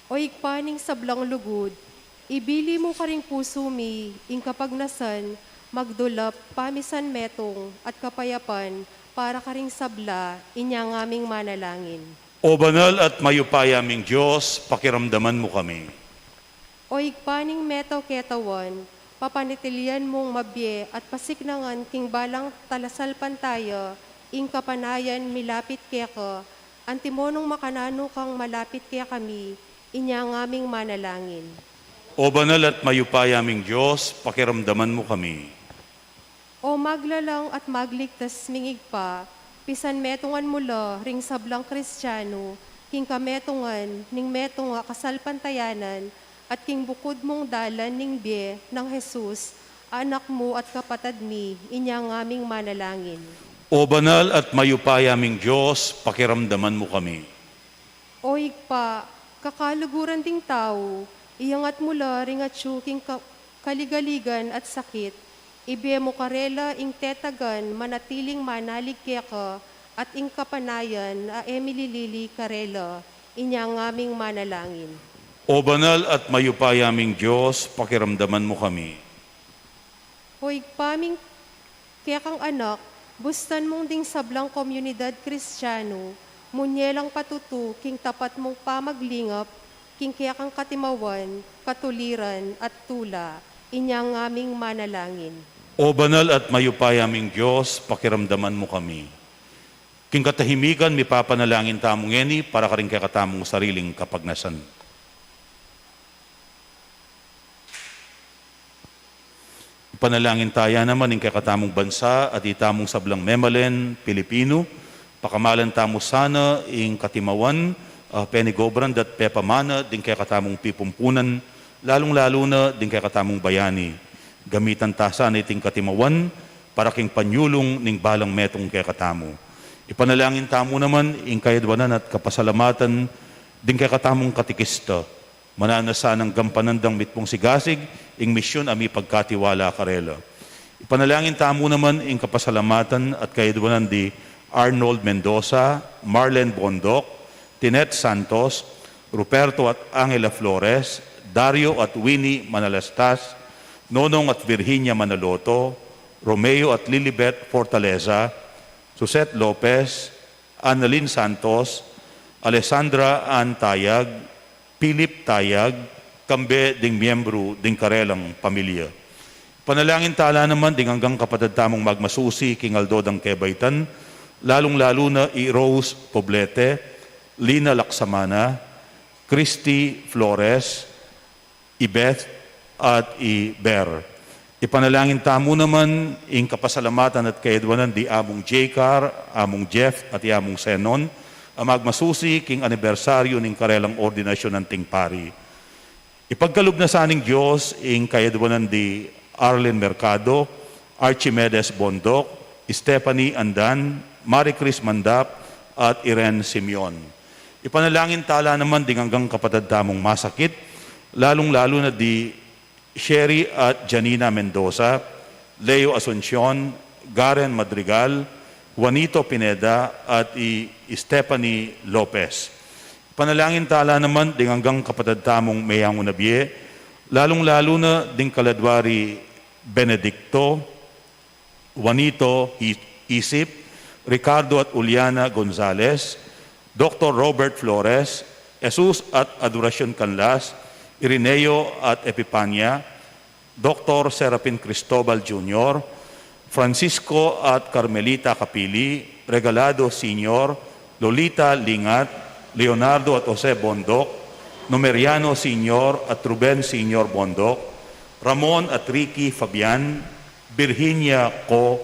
O Ibpa ning sablang lugud, ibili mu karing pusu mi ing kapagnasan magdulap, pamisan metung, at kapayapan para karing sabla, inya ngaming manalangin. O banal at mayupaya ming Dios, pakiramdaman mu kami. O Ibpa ning metung ketawan, papanatilian mung mabie at pasiknangan king balang talasalpantaya ing kapanayan milapit keka, antimo nung makananu kang malapit kekami, inya ngaming manalangin. O banal at mayupaya ming Dios, pakiramdaman mu kami. O maglalang at magligtas ming Ibpa, pisan metungan mu la ring sablang Kristiano king kametungan ning metung a kasalpantayanan at king bukud mung dalan ning bie nang Jesus, Anak mu at kapatad mi, inya ngaming manalangin. O banal at mayupaya ming Dios, pakiramdaman mu kami. O Ibpa, kakaluguran ding tau, iyangat mu la ring atyu king ka-, kaligaligan at sakit, ibie mu karela ing tetagan manatiling manalig keka at ing kapanayan a e mililili karela, inya ngaming manalangin. O banal at mayupaya ming Dios, pakiramdaman mu kami. O Ibpa ming kekang Anak, bustan mung ding sablang komunidad Kristiano, munye lang patutu king tapat mung pamaglingap king kekang katimawan, katuliran, at tula, inya ngaming manalangin. O banal at mayupaya ming Dios, pakiramdaman mu kami. King katahimikan, mipapanalangin tamu ngeni para karing kekatamung sariling kapagnasan. Ipanalangin taya naman ing kekatamung bansa at itamung sablang memalen Pilipino. Pakamalan tamu sana ing katimawan, ah, penigobran da't pepamana ding kekatamung pipumpunan, lalung-lalu na ding kekatamung bayani. Gamitan ta sana iting katimawan para king panyulung ning balang metung kekatamu. Ipanalangin tamu naman ing kayadwanan at kapasalamatan ding kekatamung katikista. Mananu na sanang gampanan dang mitmung sigasig ing misyun a mipagkatiwala karela. Ipanalangin tamu naman ing kapasalamatan at kayadwanan di Arnold Mendoza, Marlen Bondoc, Tinette Santos, Ruperto at Angela Flores, Dario at Winnie Manalastas, Nonong at Virginia Manaloto, Romeo at Lilibet Fortaleza, Suzette Lopez, Annalyn Santos, Alessandra Ann Tayag, Philip Tayag, kambe ding miyembru ding karelang pamilya. Panalangin tala naman ding anggang kapatad tamung magmasusi king aldo dang kebaitan, lalung-lalu na i Rose Poblete, Lina Laksamana, Christy Flores, i Beth at i Ber. Ipanalangin tamu naman ing kapasalamatan at kayadwanan di Among Jaycar, Among Jeff at i Among Senon, a magmasusi king anibersaryu ning karelang ordinasyun anting pari. Ipagkalub na sa ning Dios ing kayadwanan di Arlen Mercado, Archimedes Bondoc, Stephanie Andan, Marie Chris Mandap, at Irene Simeon. Ipanalangin tala naman ding anggang kapatad tamung masakit, lalung-lalu na di Sherry at Janina Mendoza, Leo Asuncion, Garen Madrigal, Juanito Pineda, at i Stephanie Lopez. Panalangin tala naman ding anggang kapatad tamung meyangu na bie, lalung-lalu na ding kaladwa ri Benedicto, Juanito Hi-, Isip, Ricardo at Uliana Gonzales, Doktor Robert Flores, Jesus at Adoracion Canlas, Irineo at Epipania, Doktor Serapin Cristobal Junior, Francisco at Carmelita Capili, Regalado Senior, Lolita Lingat, Leonardo at Jose Bondoc, Numeriano Senior at Ruben Senior Bondoc, Ramon at Ricky Fabian, Virginia Co,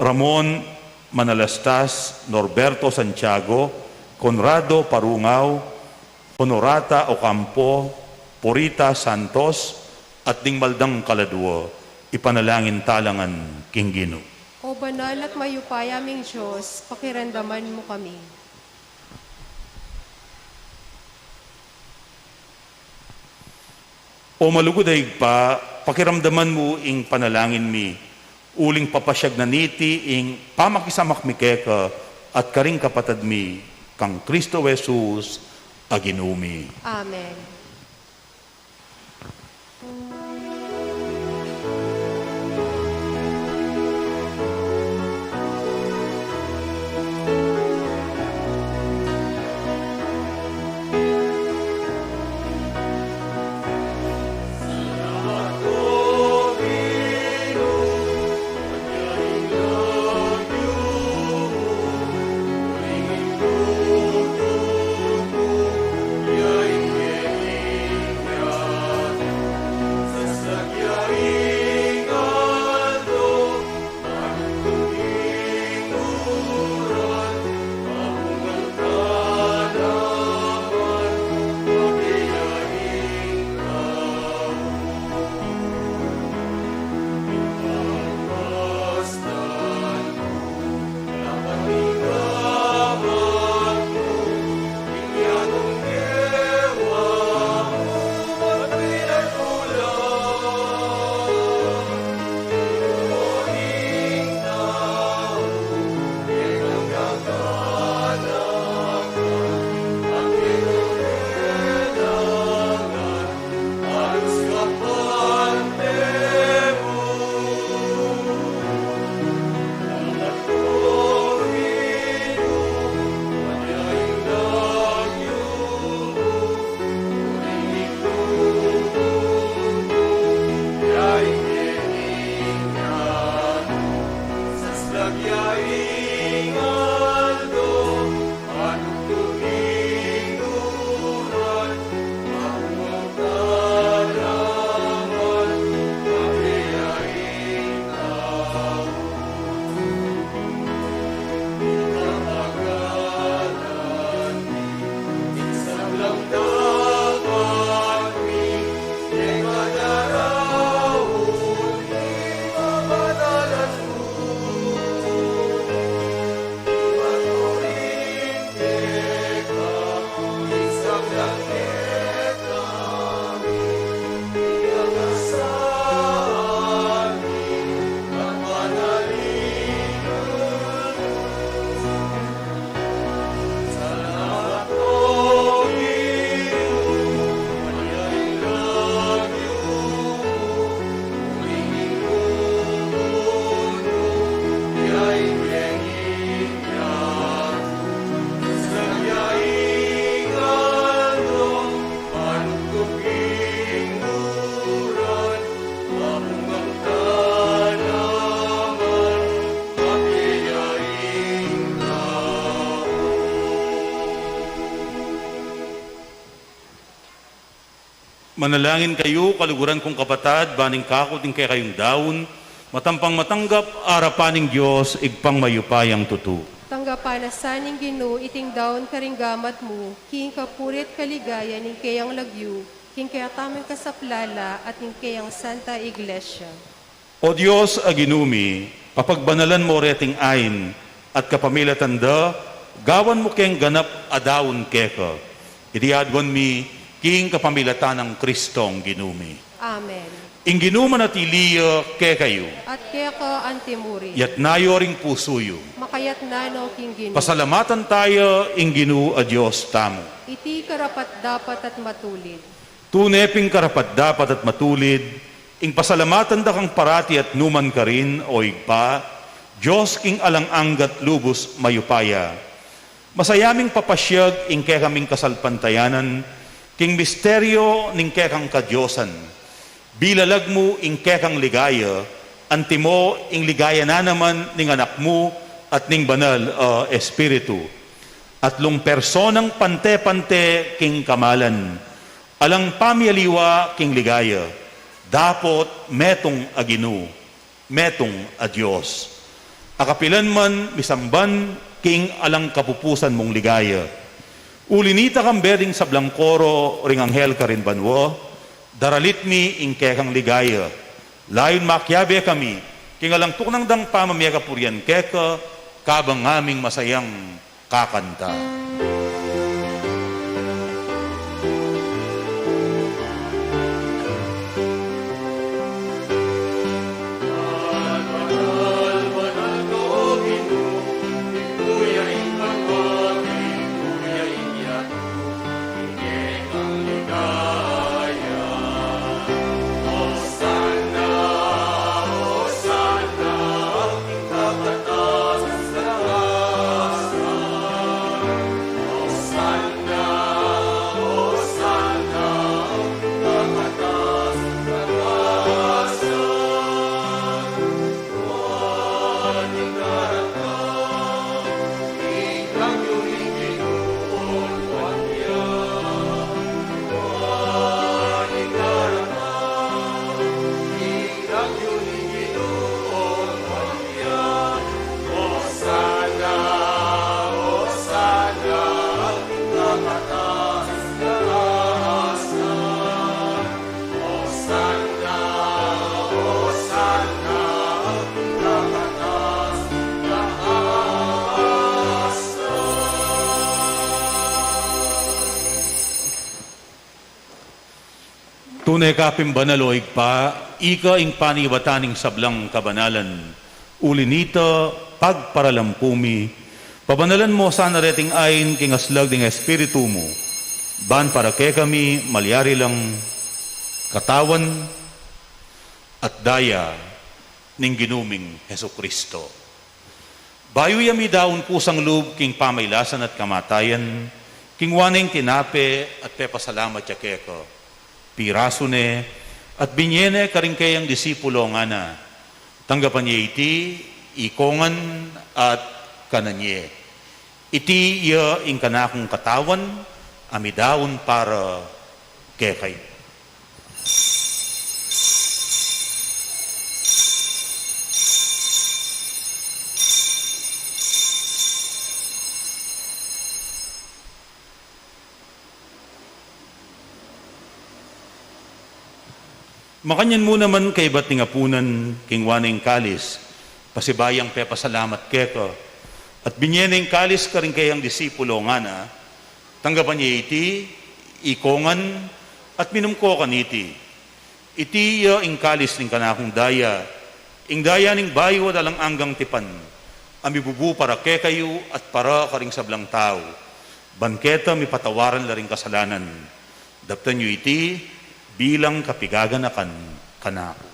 Ramon Manalastas, Norberto Santiago, Conrado Parungaw, Honorata Ocampo, Purita Santos, at ding mal dang kaladwa. Ipanalangin tala ngan king Ginu. O banal at mayupaya ming Dios, pakiramdaman mu kami. O malugud a Ibpa, pakiramdaman mu ing panalangin mi, uling papasiag na niti ing pamakisamak mi keka at karing kapatad mi kang Kristo Jesus a Ginu mi. Amen. Manalangin kayu, kaluguran kung kapatad, ban ing kaku at ing kekayung daun, matampang matanggap arapan ning Dios, Ibpang mayupayang tutu. Tanggapan na sa ning Ginu iting daun karing gamat mu, king kapurian at kaligayan ning keyang lagyu, king kekatamung kasaplalan at ning keyang Santa Iglesia. O Dios a Ginu mi, papagbanalan mu reting ain, at kapamilatan da, gawan mu keng ganap a daun keka. Iti aduan mi, king kapamilatan nang Kristong Ginu mi. Amen. Ing Ginu manatili ya kekayu. At keka antimurin. Yatna yu ring pusu yu. Makayatna no king Ginu. Pasalamatan taya ing Ginu a Dios tamu. Iti karapat-dapat at matulid. Tune pin karapat-dapat at matulid, ing pasalamatan da kang parati at nukarin man karin, o Ibpa, Dios king alang angga at lubus mayupaya. Masaya ming papasiag ing kekaming kasalpantayanan, king misteryo ning kekang kadiosan. Bilalag mu ing kekang ligaya, antimo ing ligaya na naman ning Anak mu at ning Banal a Espiritu. Atlung personang pante-pante king kamalan. Alang pamialiwa king ligaya, dapot metung a Ginu, metung a Dios. A kapilan man misamban king alang kapupusan mung ligaya. Uli nita kambe ding sablang koro ring anghel karin banua, daralit mi ing kekang ligaya. Layun makiabe kami, king alang tuknang dang pamamie kapurian keka, kabang ngaming masayang kakanta. Tune ka pin banal, o Ibpa, ika ing panibatan ning sablang kabanalan. Uli nita, pagparalampu mi, pabanalan mu sana reting ain king aslag ning Espiritu mu, ban para kekami malyari lang katawan at daya ning Ginu ming Jesucristo. Bayu ya midaun kusang lub king pamailasan at kamatayan, kingwa ne ing tinape at pepasalamat ya keka. Pirasu ne at binie ne karing keyang disipulo, ngana: Tanggapan ye iti, ikongan at kanan ye. Iti ya ing kanakung katawan a midaun para kekayu. Makanyan mu naman kaybat ning apunan, kingwa ne ing kalis, pasibayu yang pepasalamat keka, at binie ne ing kalis karing keyang disipulo, ngana: Tanggapan ye iti, ikongan, at minum ko kaniti. Iti ya ing kalis ning kanakung daya, ing daya ning bayu at alang anggang tipan, a mibubu para kekayu at para karing sablang tau, ban keta mipatawaran la ring kasalanan. Daptan yu iti bilang kapigaganakan kanaku.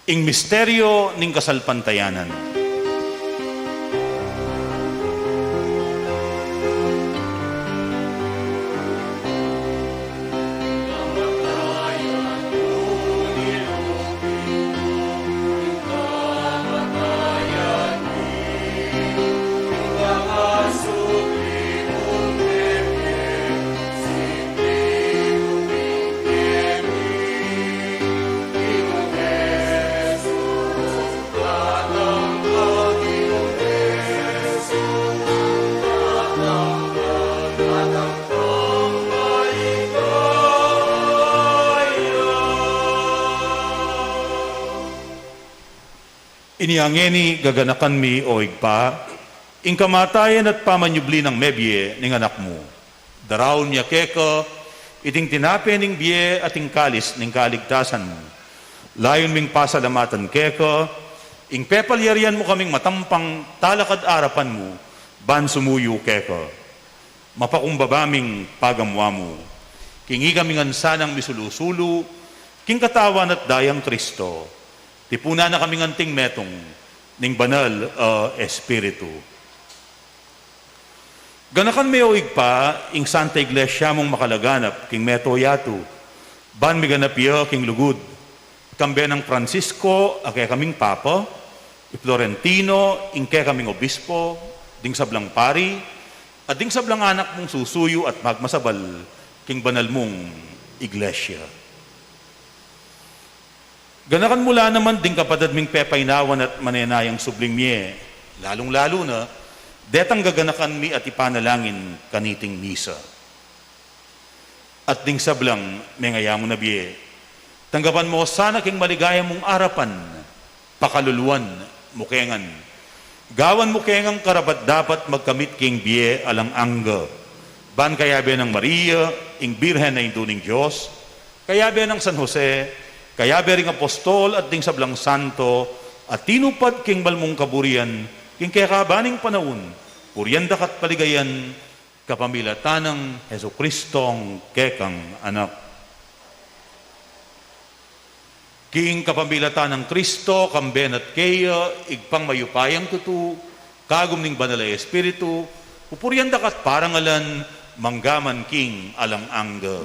Ing misteryo ning kasalpantayanan. Inya ngeni gaganakan mi, o Ibpa, ing kamatayan at pamanyubli nang mebie ning Anak mu. Daraun mi keka iting tinape ning bie at ing kalis ning kaligtasan. Layun ming pasalamatan keka ing pepalyarian mu kaming matampang talakad arapan mu ban sumuyu keka. Mapakumbaba ming pagamuan mu. King ikami ngan sanang misulu-sulu king katawan at dayang Kristo, tipunan na kaming anting metung ning Banal a Espiritu. Ganakan me, o Ibpa, ing Santa Iglesia mung makalaganap king meto yatu, ban miganap ya king lugud, kambe nang Francisco a kekaming Papa, i Florentino ing kekaming Obispo, ding sablang pari, at ding sablang anak mung susuyu at magmasabal king banal mung Iglesia. Ganakan mu la naman ding kapatad ming pepainawan at manenayang subling mie, lalung-lalu na detang gaganakan mi at ipanalangin kaniting misa. At ding sablang mengayamu na bie, tanggapan mu sana king maligaya mung arapan, pakaluluan mu ke ngan. Gawan mu ke ngan karapat-dapat magkamit king bie alang angga. Ban kayabe nang Maria, ing Birhen a Indu ning Dios, kayabe nang San Jose, kayabe ring apostol at ding sablang santo, a tinupad king mal mung kaburian king kekaban ning panaun, purian da ka at paligayan, kapamilatan nang Jesucristong kekang Anak. King kapamilatan nang Kristo, kambe na at keya, Ibpang mayupayang tutu, kagum ning Banal a Espiritu, pupurian da ka at parangalan, mangga man king alang angga.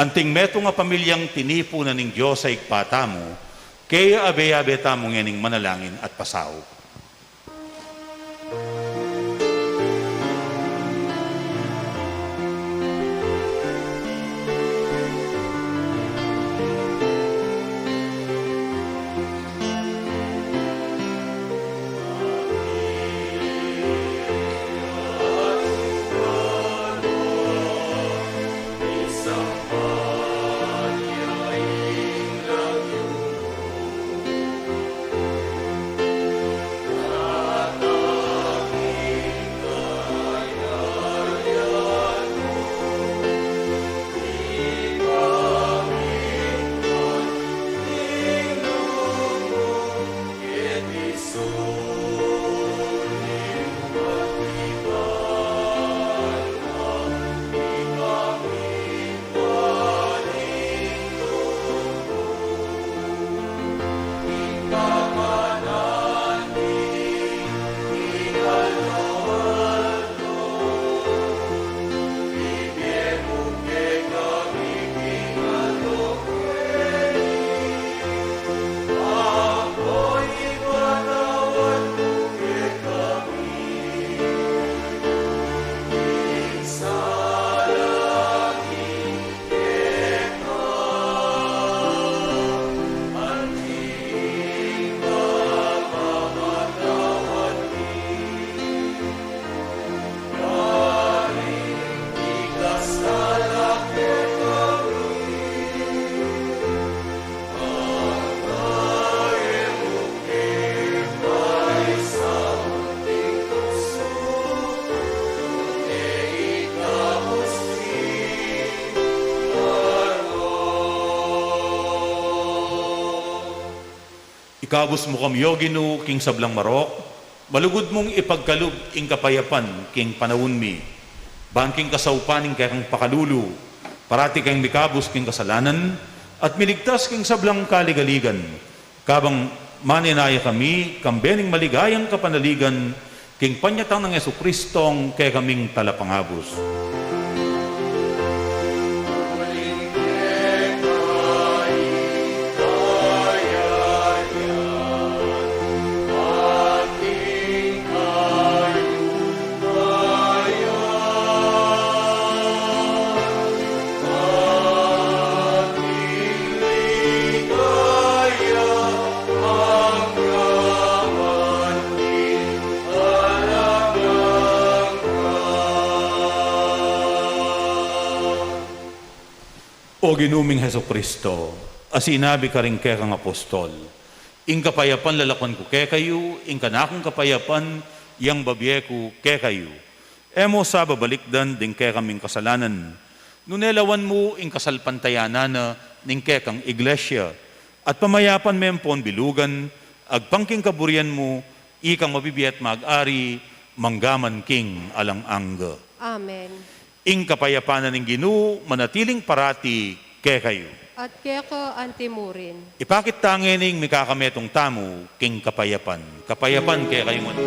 Anting metung a pamilyang tinipunan ning Dios a Ibpa tamu, keya abe-abe tamu ngening manalangin at pasaup. Ikabus mu kami, O Ginu, king sablang marok, malugud mung ipagkalub ing kapayapan king panaun mi, ban king kasaupan ning kekang pakalulu, parati keng mikabus king kasalanan, at miligtas king sablang kaligaligan. Kabang manenaya kami, kambe ning maligayang kapanaligan, king panyatang nang Jesucristong kekaming Talapangabus. O Ginu ming Jesucristo, a sinabi karing kekang apostol, "Ing kapayapan lalakwan ku kekayu, ing kanakung kapayapan yang babie ku kekayu." E mu sa babalikdan ding kekaming kasalanan, nune lawan mu ing kasalpantayanan na ning kekang iglesia, at pamayapan me ampon bilugan, agpang king kaburian mu, ikang mabibie at mag-ari, mangga man king alang angga. Amen. Ing kapayapan na ning Ginu manatiling parati kekayu. At keka antimurin. Ipakit ta ngening mikakametung tamu king kapayapan. Kapayapan kekayu ngan.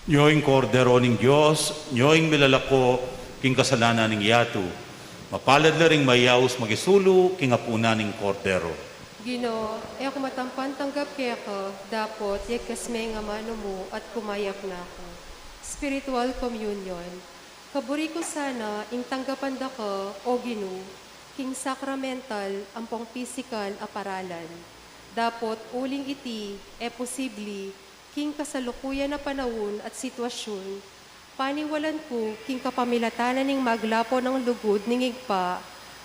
Nyo ing Kordero ning Dios, nyo ing milalako king kasalanan ning yatu. Mapalad la ring mayaus makisulu king apunan ning Kordero. Ginu, e ku matampan tanggap keka, dapot yagkas me ing amanu mu at kumayap na ku. Spiritual Communion. Kaburi ku sana ing tanggapan da ka, O Ginu, king sakramental ampong pisikal a paralan. Dapot uling iti e posibli king kasalukuyan a panaun at sitwasyun, paniwalan ku king kapamilatan na ning maglapo nang lugud ning Ibpa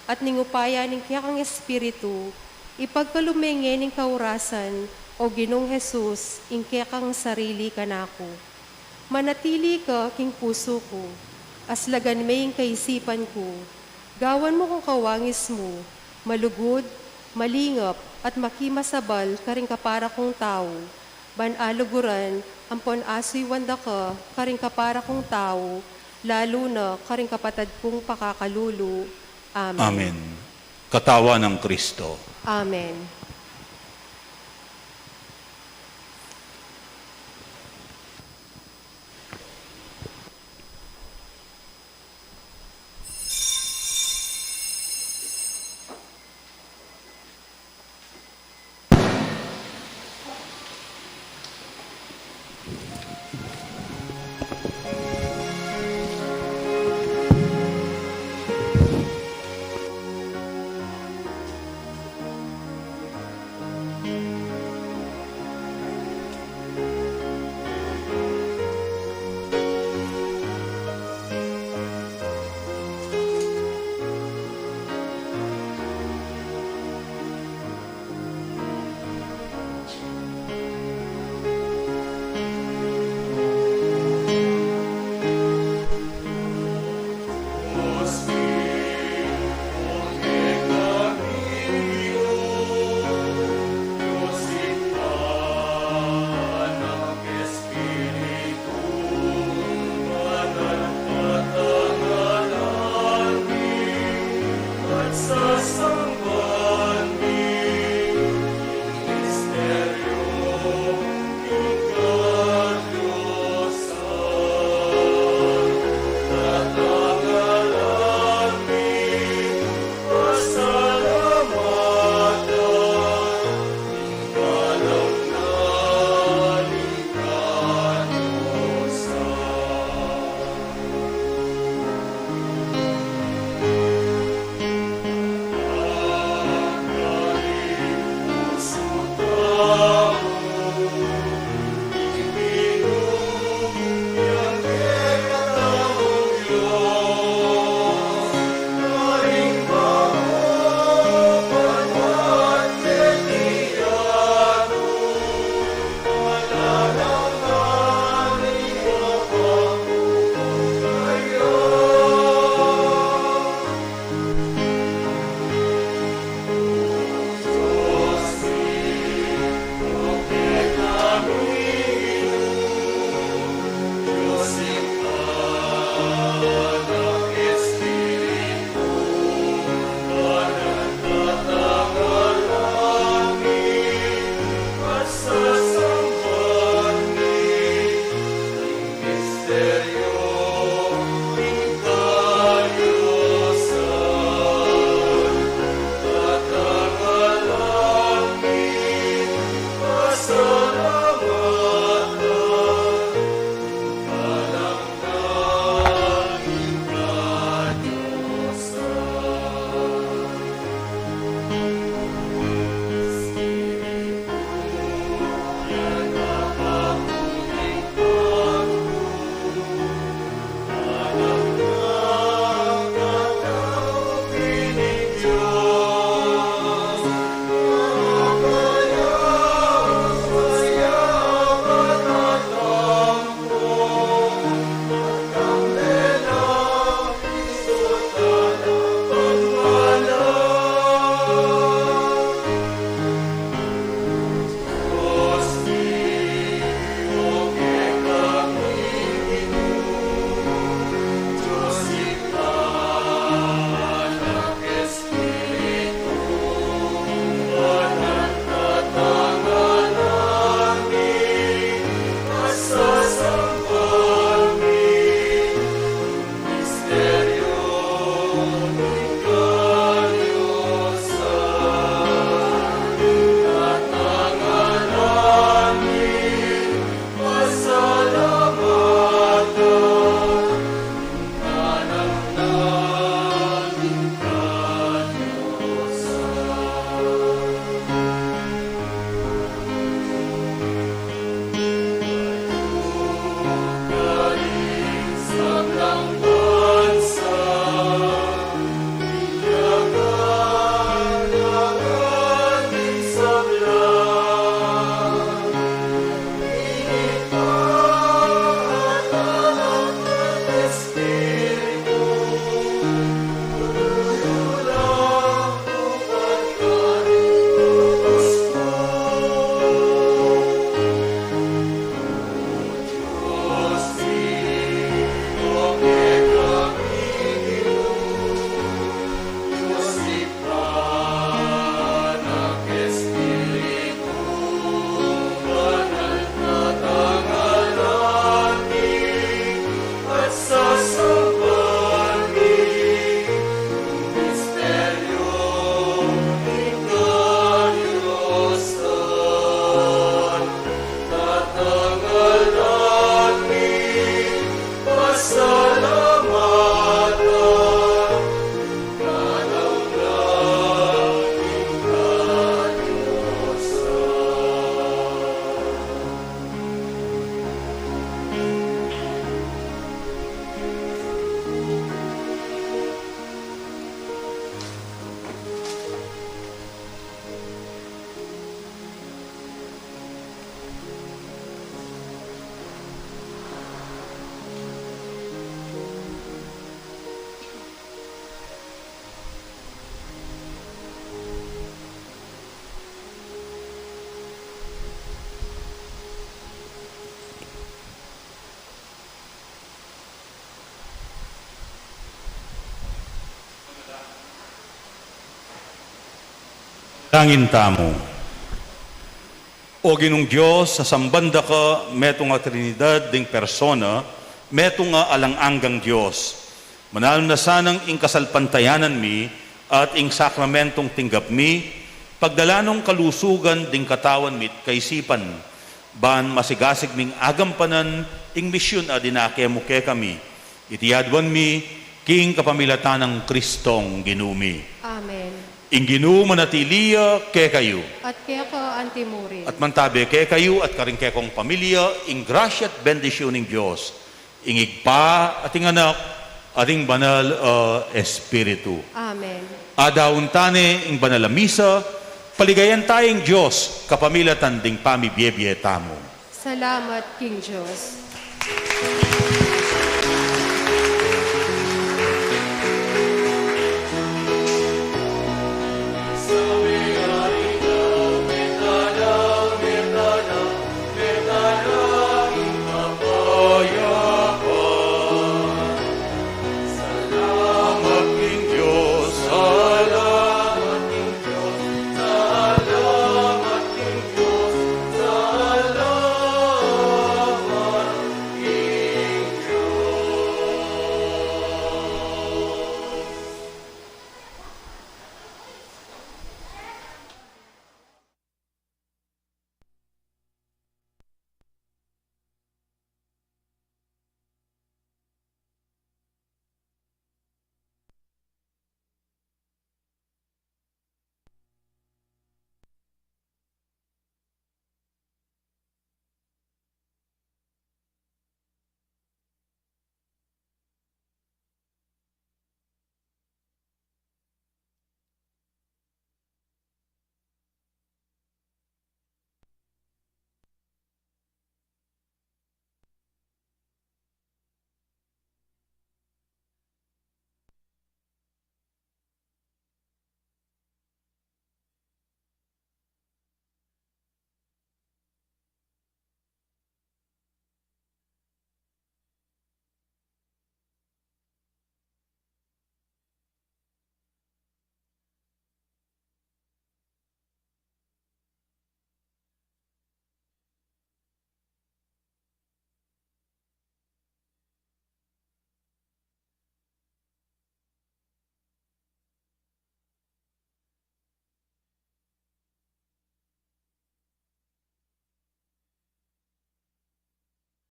at ning upaya ning kekang Espiritu, ipagkalub me ngening kaurasan, O Ginung Jesus, ing kekang sarili kanaku. Manatili ka king pusu ku, aslagan me ing kaisipan ku. Gawan mu kung kawangis mu, malugud, malingap, at makimasabal karing kapara kung tau, ban aluguran ampon asuyuan da ka karing kapara kung tau, lalu na karing kapatad kung pakakalulu. Amen. Amen. Katawan nang Kristo. Amen. Tangin tamu. O Ginung Dios, sasamban da ka metung a Trinidad ding persona, metung a alang anggang Dios. Manalm na sanang ing kasalpantayanan mi at ing sakramentong tinggap mi, pagdala nong kalusugan ding katawan mi't kaisipan, ban masigasig ming agampanan ing misyun a dinake mu kekami. Iti aduan mi king kapamilatan nang Kristong Ginu mi. Amen. Ing Ginu manatili ya kekayu. At keka antimurin. At mantabe kekayu at karing kekong pamilya ing grasya at bendisyun ning Dios, ing Ibpa at ing Anak at ing Banal a Espiritu. Amen. Adaun tane ing banal a misa, paligayan taya ing Dios kapamilatan ding pamibiebie tamu. Salamat king Dios.